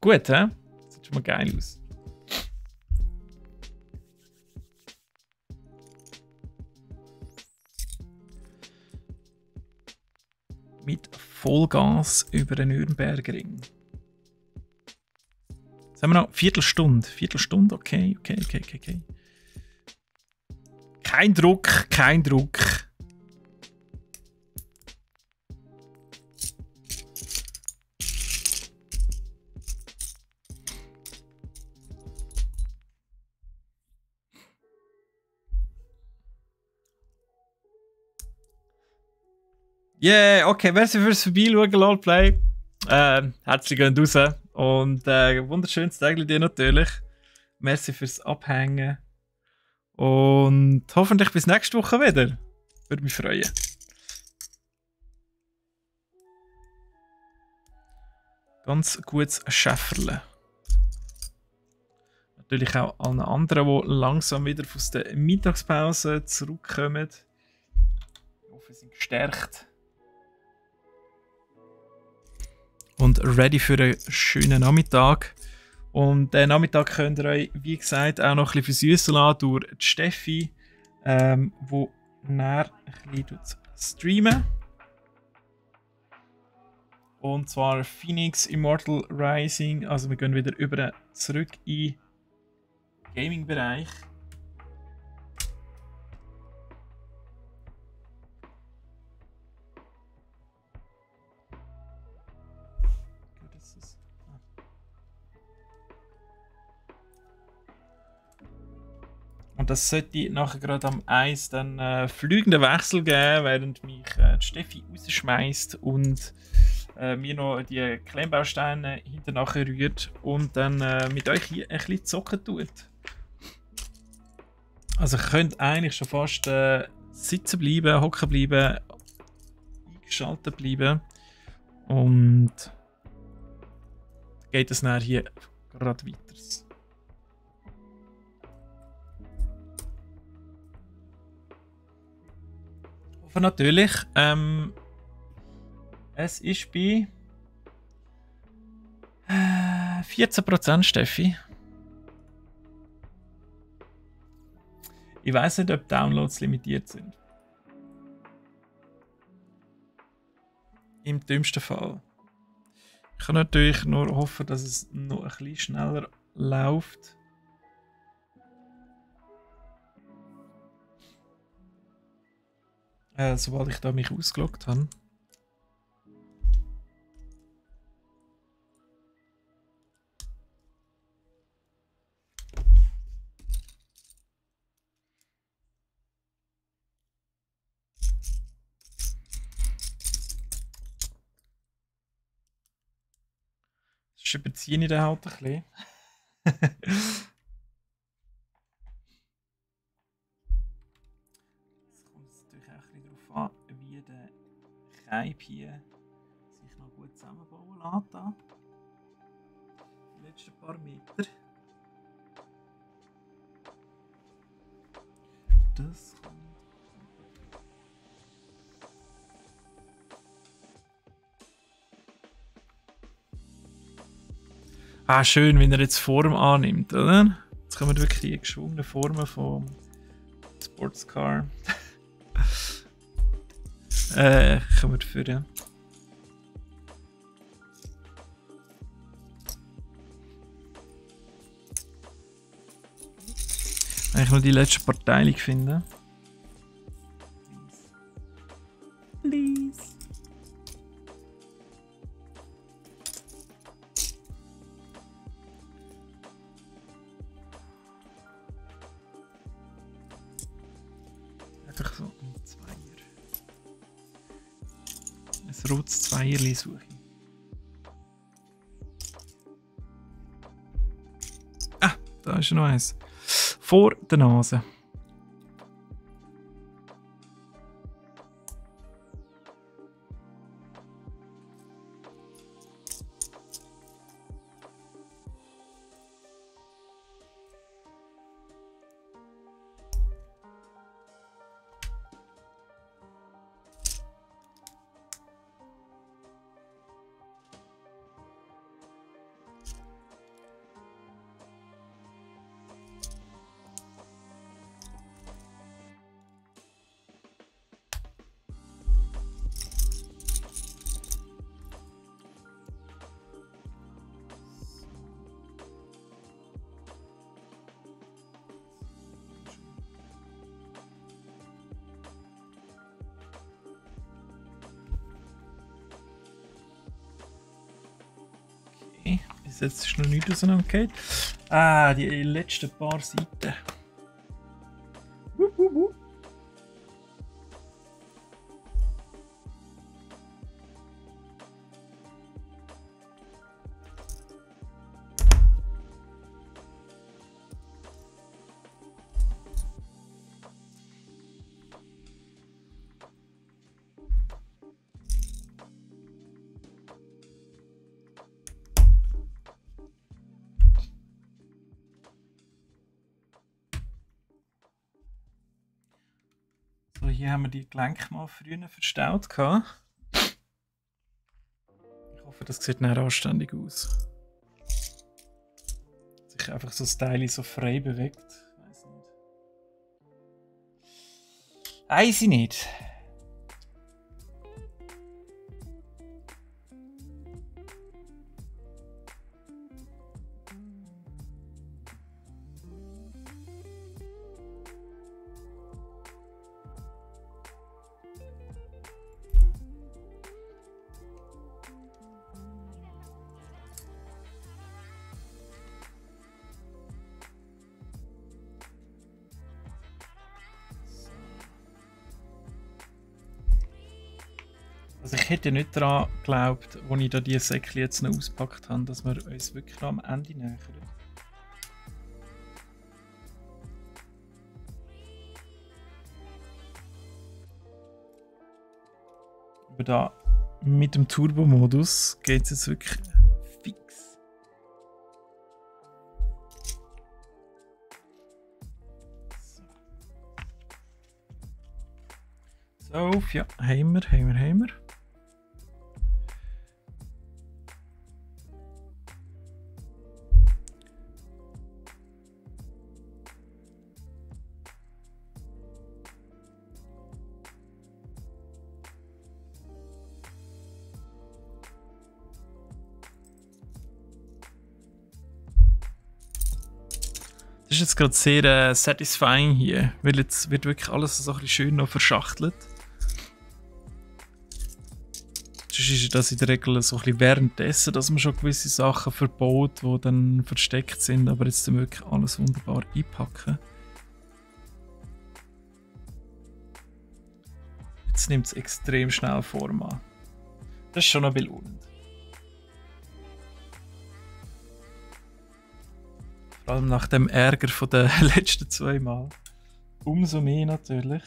Gut, hä? Das sieht schon mal geil aus. Mit Vollgas über den Nürnbergring. Jetzt haben wir noch Viertelstunde. Viertelstunde, okay. Kein Druck. Yeah, okay, merci fürs Vorbeischauen, Lordplay. Herzlich gehen raus. Und wunderschönes Tag dir natürlich. Merci fürs Abhängen. Und hoffentlich bis nächste Woche wieder. Würde mich freuen. Ganz gutes Schäferle. Natürlich auch allen anderen, die langsam wieder aus der Mittagspause zurückkommen. Ich hoffe, sie sind gestärkt. Und ready für einen schönen Nachmittag. Und den Nachmittag könnt ihr euch, wie gesagt, auch noch ein bisschen versüßen lassen durch die Steffi, wo näher ein bisschen streamen. Und zwar Phoenix Immortal Rising. Also wir gehen wieder zurück in den Gaming-Bereich. Und das sollte nachher gerade am Eis dann fliegenden Wechsel geben, während mich die Steffi rausschmeißt und mir noch die Klemmbausteine hinterher rührt und dann mit euch hier ein bisschen zocken tut. Also ihr könnt eigentlich schon fast sitzen bleiben, hocken bleiben, eingeschaltet bleiben und geht es nachher hier gerade weiter. Natürlich. Es ist bei 14%, Steffi. Ich weiß nicht, ob Downloads limitiert sind. Im dümmsten Fall. Ich kann natürlich nur hoffen, dass es noch ein bisschen schneller läuft. Sobald ich da mich ausgeloggt habe. Das überziehe ich dann halt ein bisschen. Wie der Keib hier sich noch gut zusammenbauen lässt. Da. Die letzten paar Meter. Das kommt. Schön, wenn er jetzt Form annimmt, oder? Jetzt kommen wirklich die geschwungenen Formen vom Sportscar. Kommen wir dafür, ja. Eigentlich nur die letzte Partei finden. Please. Einfach so ein Zweier. Ein rotes Zweierli suche ich. Da ist noch eins. Vor der Nase. Jetzt ist noch nichts auseinandergefallen. Die letzten paar Seiten. So, hier haben wir die Gelenke mal früher verstaut. Ich hoffe, das sieht nicht anständig aus. Sich einfach so das Teil so frei bewegt. Weiß nicht. Weiß ich nicht. Also ich hätte nicht daran geglaubt, als ich da die Säckchen jetzt noch auspackt habe, dass wir uns wirklich noch am Ende nähern. Aber da mit dem Turbo-Modus geht es jetzt wirklich fix. So, ja, haben wir. Das ist jetzt gerade sehr satisfying hier, weil jetzt wird wirklich alles so ein bisschen schön noch verschachtelt. Sonst ist das in der Regel so ein bisschen währenddessen, dass man schon gewisse Sachen verbaut, die dann versteckt sind, aber jetzt dann wirklich alles wunderbar einpacken. Jetzt nimmt es extrem schnell Form an. Das ist schon ein bisschen belohnend. Vor allem nach dem Ärger von den letzten 2 Mal. Umso mehr natürlich.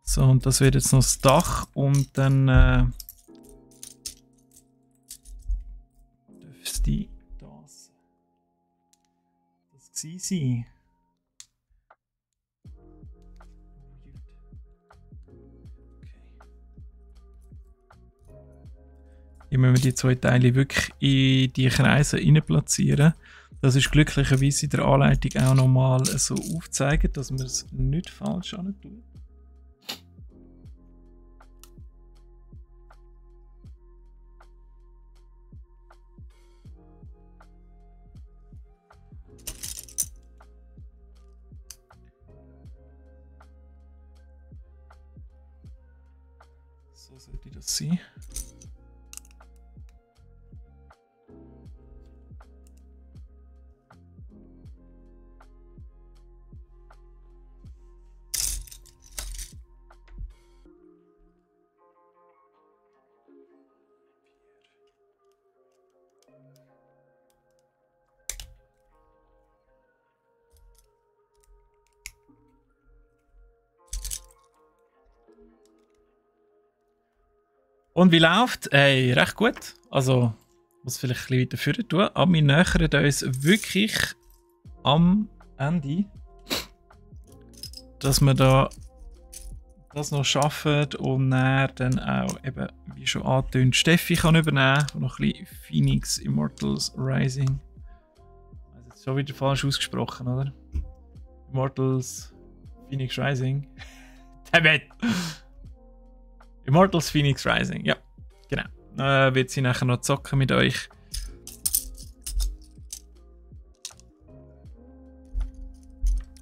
So, und das wird jetzt noch das Dach und dann dürfte das gewesen sein. Hier müssen wir die 2 Teile wirklich in die Kreise rein platzieren. Das ist glücklicherweise in der Anleitung auch nochmal so aufgezeigt, dass man es nicht falsch tut. So sollte das sein. Und wie läuft? Hey, recht gut. Also, muss vielleicht ein bisschen weiter führen tun. Aber wir nähern uns wirklich am Ende, dass wir da das noch schaffen und dann auch, eben, wie schon angetönt, Steffi kann übernehmen und noch ein bisschen Phoenix Immortals Rising. Also jetzt schon wieder falsch ausgesprochen, oder? Immortals Phoenix Rising. Dammit! Immortals Phoenix Rising, ja, genau. Wird sie nachher noch zocken mit euch.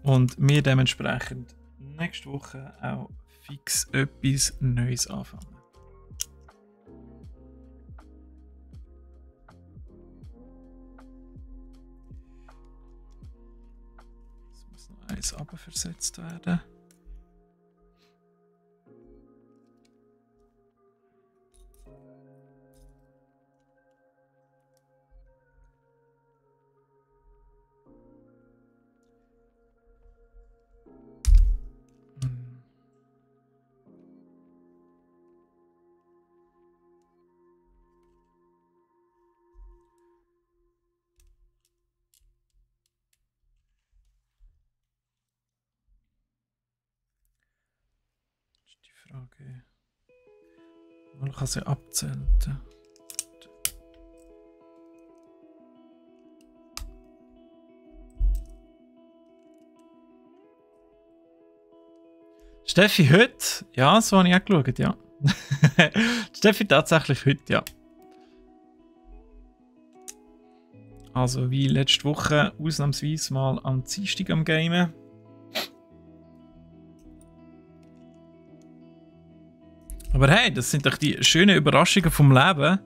Und wir dementsprechend nächste Woche auch fix etwas Neues anfangen. Es muss noch eins runterversetzt werden. Die Frage. Man kann sie abzählen. Steffi heute? Ja, so habe ich auch geschaut, ja. Steffi tatsächlich heute, ja. Also wie letzte Woche ausnahmsweise mal am Dienstag am Gamen. Aber hey, das sind doch die schönen Überraschungen vom Leben.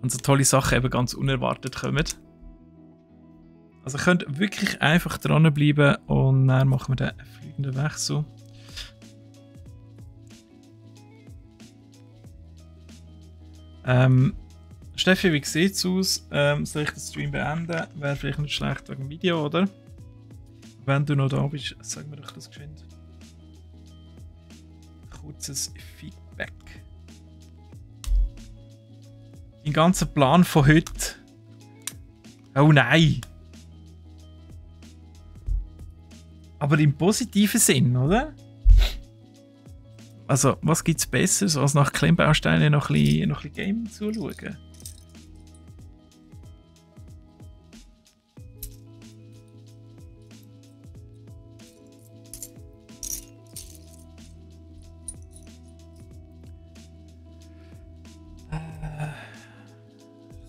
Und so tolle Sachen eben ganz unerwartet kommen. Also ihr könnt wirklich einfach dranbleiben und dann machen wir den fliegenden Wechsel. Steffi, wie sieht es aus? Soll ich den Stream beenden? Wäre vielleicht nicht schlecht wegen dem Video, oder? Wenn du noch da bist, sag mir doch das geschwind. Kurzes Feedback. Den ganzen Plan von heute. Oh nein! Aber im positiven Sinn, oder? Also, was gibt es Besseres, als nach Klemmbausteinen noch ein bisschen Gaming zuschauen?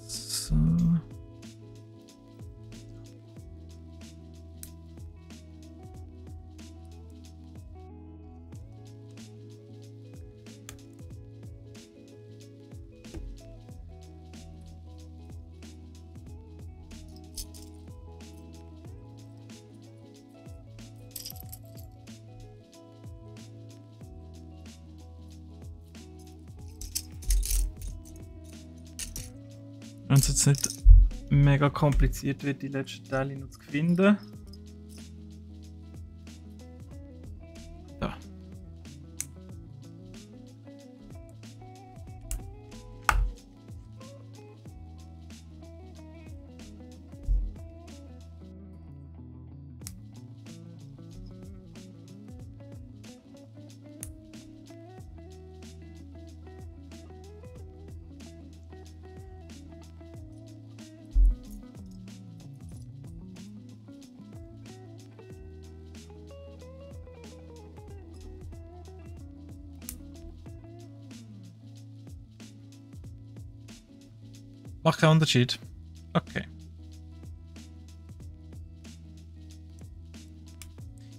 So. Wenn es jetzt nicht mega kompliziert wird, die letzten Teile noch zu finden. Da. Macht keinen Unterschied. Okay.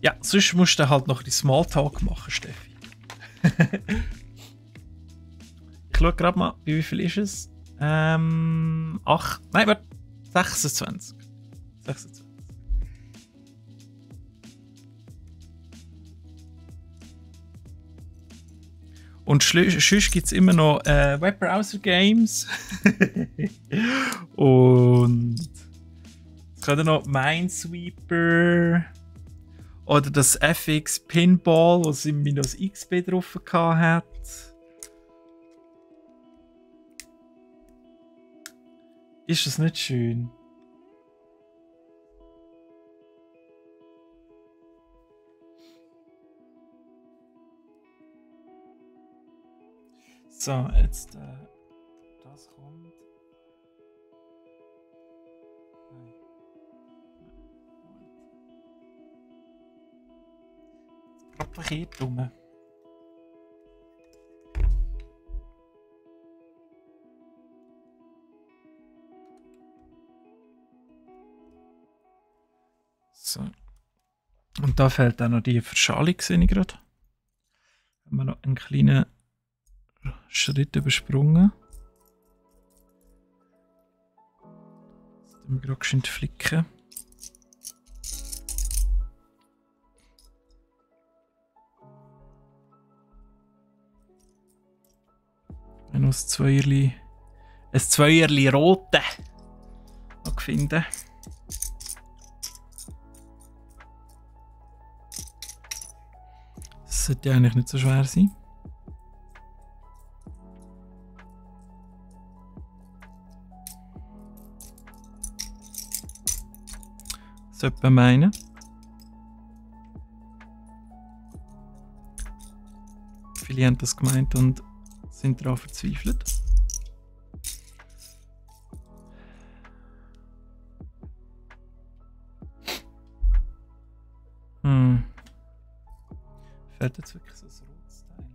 Ja, sonst musst du halt noch die Smalltalk machen, Steffi. Ich schaue gerade mal, wie viel ist es? 8. Nein, warte. 26. 26. Und sonst gibt es immer noch Webbrowser-Games. Und es können noch Minesweeper oder das FX Pinball, was im Windows XP drauf hat. Ist das nicht schön? So, jetzt das kommt. Nein. Jetzt verkehrt rum. So. Und da fehlt auch noch die Verschalung, sehe ich gerade. Haben wir noch einen kleinen Schritt übersprungen. Jetzt tun wir gerade schön flicken. Ich habe noch ein Zweierli rote noch gefunden. Das sollte ja eigentlich nicht so schwer sein. Sollte man meinen. Viele haben das gemeint und sind daran verzweifelt. fehlt jetzt wirklich so ein rotes Teil.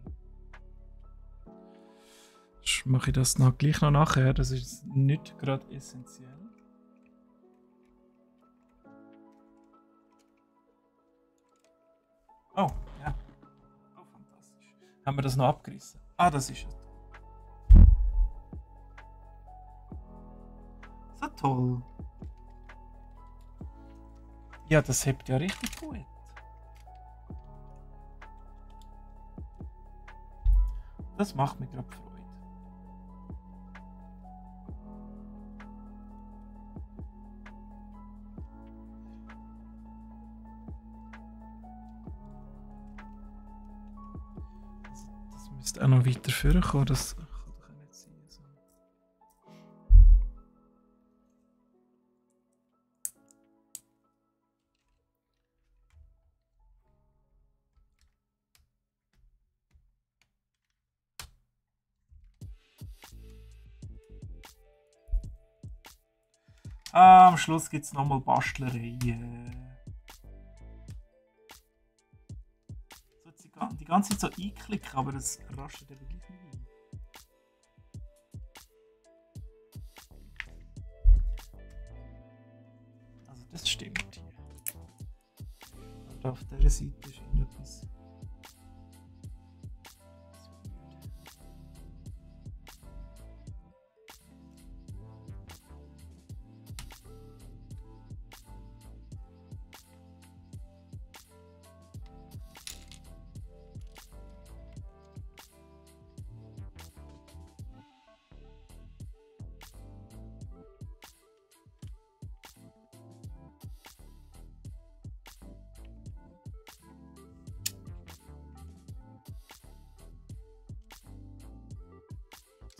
Mache ich das noch gleich noch nachher, das ist nicht gerade essentiell. Oh, ja. Oh, fantastisch. Haben wir das noch abgerissen? Ah, das ist es. So toll. Ja, das hebt ja richtig gut. Das macht mir gerade Freude. Das müsste auch noch weiter vorkommen, das kann doch nicht sein. So. Am Schluss gibt es nochmal Bastlereien. So, die ganze Zeit so einklicken, aber das rastet eben gleich nicht ein. Also das stimmt hier. Und auf dieser Seite ist irgendetwas.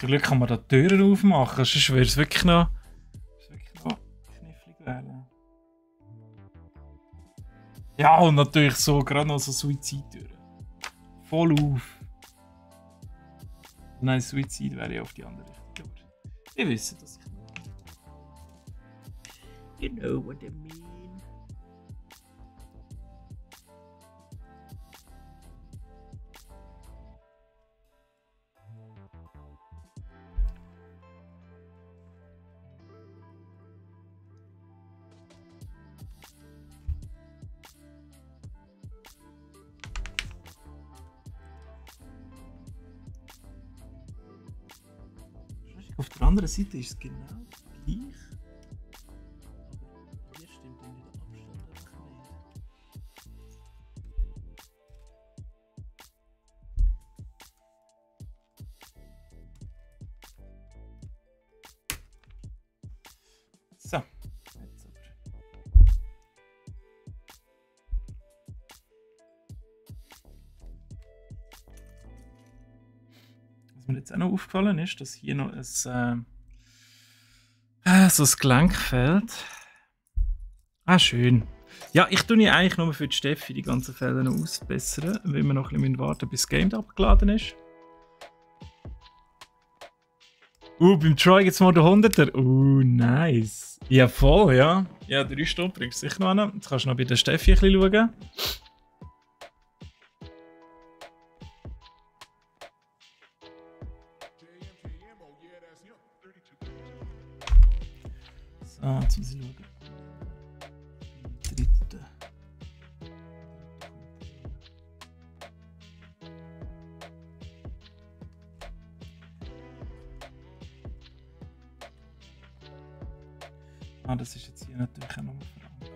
Zum Glück kann man da die Türen aufmachen, sonst würde es wirklich noch knifflig werden. Ja, und natürlich so, gerade noch so Suizidtüren. Voll auf. Nein, Suizid wäre ja auf die andere Richtung. Aber ihr wisst, dass ich meine. You know what I mean. Auf der anderen Seite ist es genau gleich. Aber hier stimmt irgendwie der Abstand einfach nicht. So, jetzt aber. Was mir jetzt auch noch aufgefallen ist, dass hier noch ein, so ein Gelenk fehlt. Ah, schön. Ja, ich tue ja eigentlich nur für die Steffi die ganzen Felder noch ausbessern, weil wir noch ein bisschen warten, bis das Game abgeladen ist. Beim Troy gibt es mal den 100er. Nice. Ja, voll, ja. Ja, 3 Stunden bringst du sicher noch an. Jetzt kannst du noch bei der Steffi ein bisschen schauen. So, jetzt muss ich schauen. Dritte. Ah, das ist jetzt hier natürlich auch nochmal verankert.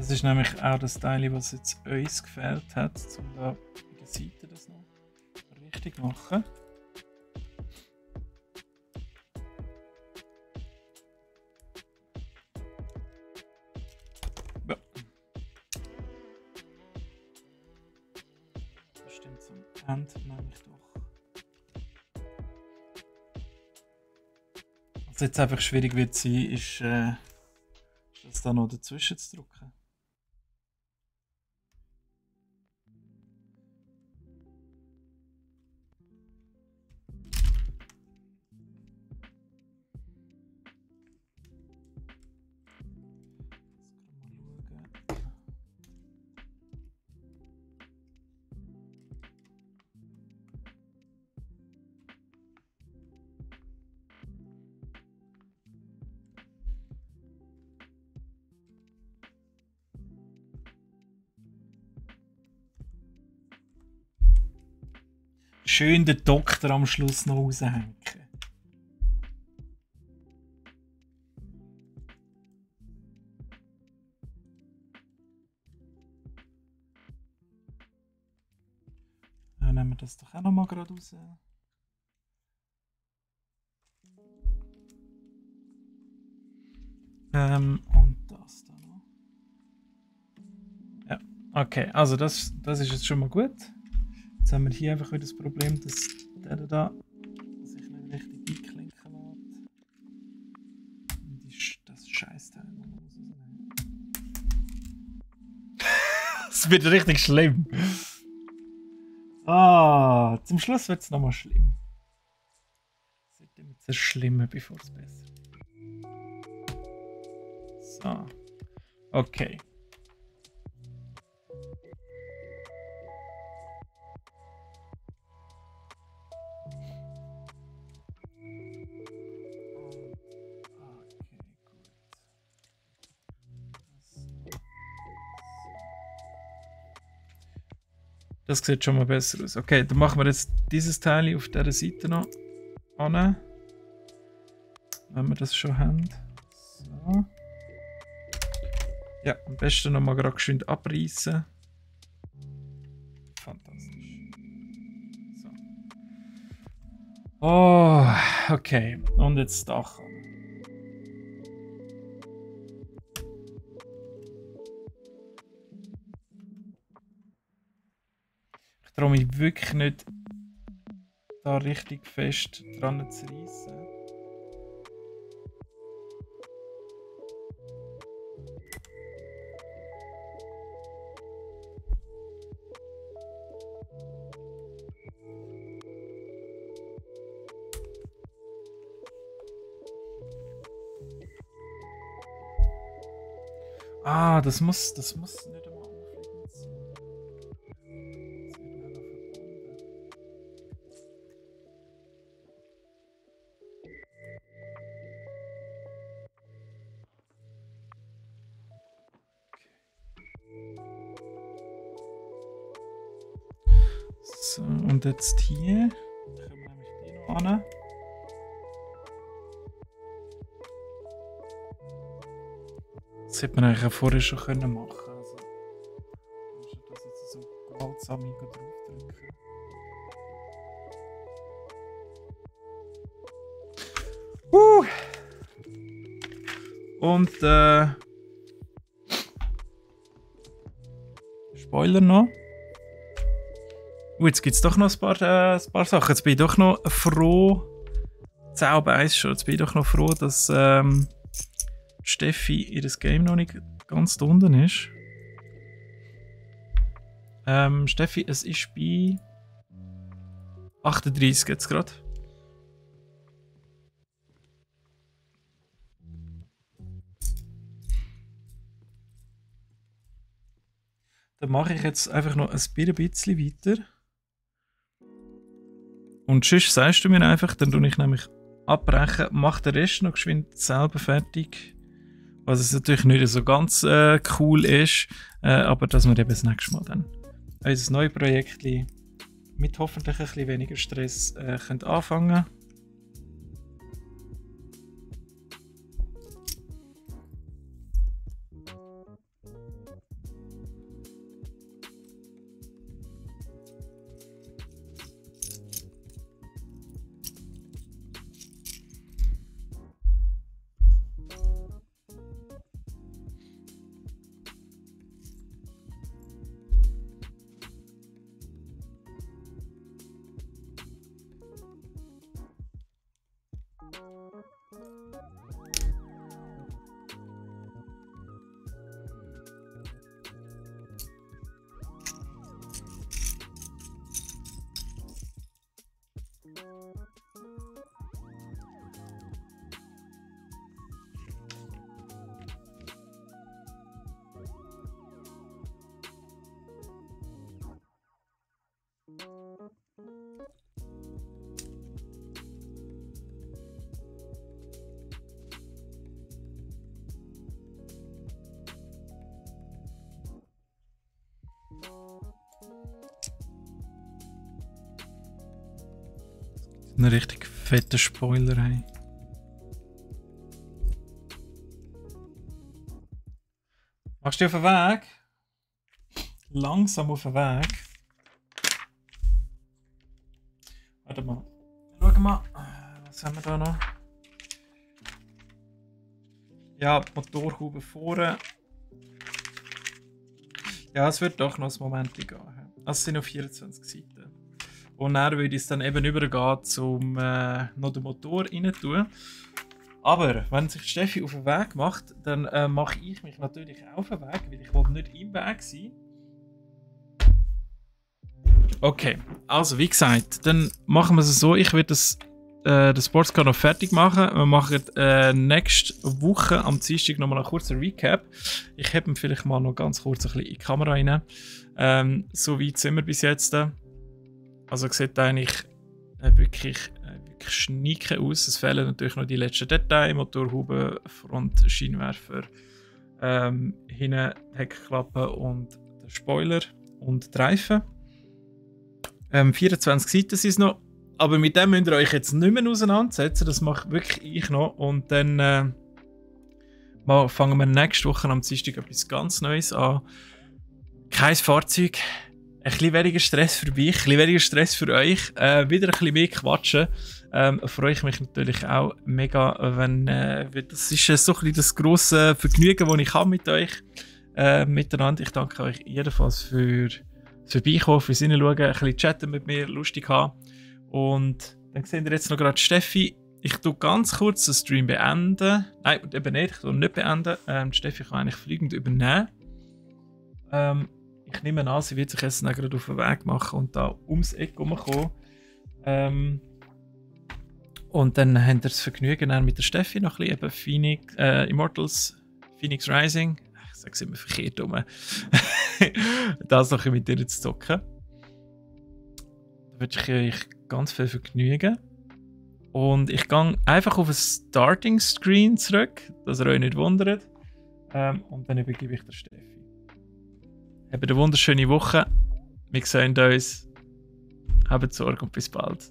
Das ist nämlich auch das Teil, was jetzt uns gefehlt hat, um da bei der Seite das noch richtig zu machen. Ja. Bestimmt zum Ende nämlich doch. Was jetzt einfach schwierig wird sein, ist das da noch dazwischen zu drücken. Schön den Doktor am Schluss noch raushängen. Dann nehmen wir das doch auch noch mal gerade raus. Und das da noch. Ja, okay, also das ist jetzt schon mal gut. Jetzt haben wir hier einfach wieder das Problem, dass der da sich nicht richtig einklinken lässt. Und das Scheißteil noch rausnehmen. Das wird richtig schlimm. Ah, zum Schluss wird es nochmal schlimm. Es wird immer zu schlimmer, bevor es besser wird. So. Okay. Das sieht schon mal besser aus. Okay, dann machen wir jetzt dieses Teil auf dieser Seite noch an. Wenn wir das schon haben. So. Ja, am besten nochmal gerade geschwind abreißen. Fantastisch. So. Oh, okay. Und jetzt das Dach an. Ich traue mich wirklich nicht, da richtig fest dran zu reissen. Ah, das muss nicht einmal aufliegen sein. Das wird mir noch verbunden. So, und jetzt hier. Da können wir nämlich die noch an. Das hätte man eigentlich auch vorher schon können machen können. Also, anstatt das jetzt so gewaltsam draufdrücken. Und Spoiler noch. Jetzt gibt es doch noch ein paar Sachen. Jetzt bin ich doch noch froh. Zauber 1 schon. Jetzt bin ich doch noch froh, dass Steffi ihr Game noch nicht ganz da unten ist. Steffi, es ist bei 38 jetzt gerade. Dann mache ich jetzt einfach noch ein bisschen weiter. Und sonst sagst du mir einfach, dann tue ich nämlich abbrechen, mache den Rest noch geschwind selber fertig. Was es natürlich nicht so ganz cool ist, aber dass wir eben das nächste Mal dann unser neues Projekt mit hoffentlich ein bisschen weniger Stress können anfangen. Ein richtig fetter Spoiler, hey. Machst du dich auf den Weg? Langsam auf den Weg. Warte mal. Schau mal. Was haben wir da noch? Ja, die Motorhaube vorne. Ja, es wird doch noch ein Moment gehen. Also es sind noch 24 Seiten. Und dann würde ich es dann eben übergehen, zum noch den Motor rein tun. Aber wenn sich Steffi auf den Weg macht, dann mache ich mich natürlich auch auf den Weg, weil ich wollte nicht im Weg sein. Okay, also wie gesagt, dann machen wir es so, ich werde den Sportscar noch fertig machen. Wir machen nächste Woche am Dienstag nochmal einen kurzen Recap. Ich habe ihn vielleicht mal noch ganz kurz ein bisschen in die Kamera rein. So weit sind wir bis jetzt. Also sieht eigentlich wirklich schnieke aus. Es fehlen natürlich noch die letzten Details, Motorhaube, Front, Scheinwerfer, hinten Heckklappe und der Spoiler und die Reifen. 24 Seiten sind es noch. Aber mit dem müsst ihr euch jetzt nicht mehr auseinandersetzen. Das mache wirklich ich noch. Und dann fangen wir nächste Woche am Dienstag etwas ganz Neues an. Kein Fahrzeug. Ein bisschen weniger Stress für mich, ein bisschen weniger Stress für euch. Wieder ein bisschen mehr quatschen. Freue ich mich natürlich auch mega, wenn das ist so ein bisschen das grosse Vergnügen, das ich habe mit euch miteinander. Ich danke euch jedenfalls fürs Vorbeikommen, fürs Hineinschauen, ein bisschen chatten mit mir, lustig haben. Und dann seht ihr jetzt noch gerade Steffi. Ich tue ganz kurz den Stream beenden. Nein, eben nicht, ich tue nicht beenden. Steffi kann eigentlich fliegend übernehmen. Ich nehme an, sie wird sich jetzt dann gerade auf den Weg machen und da ums Eck herumkommen. Und dann habt ihr das Vergnügen dann mit der Steffi noch ein bisschen eben Immortals, Phoenix Rising. Ich sage es immer verkehrt rum. Das noch mit dir zu zocken. Da wünsche ich euch ganz viel Vergnügen. Und ich gehe einfach auf den Starting Screen zurück, dass ihr euch nicht wundert. Und dann übergebe ich der Steffi. Habt eine wunderschöne Woche. Wir sehen uns. Habt Sorge und bis bald.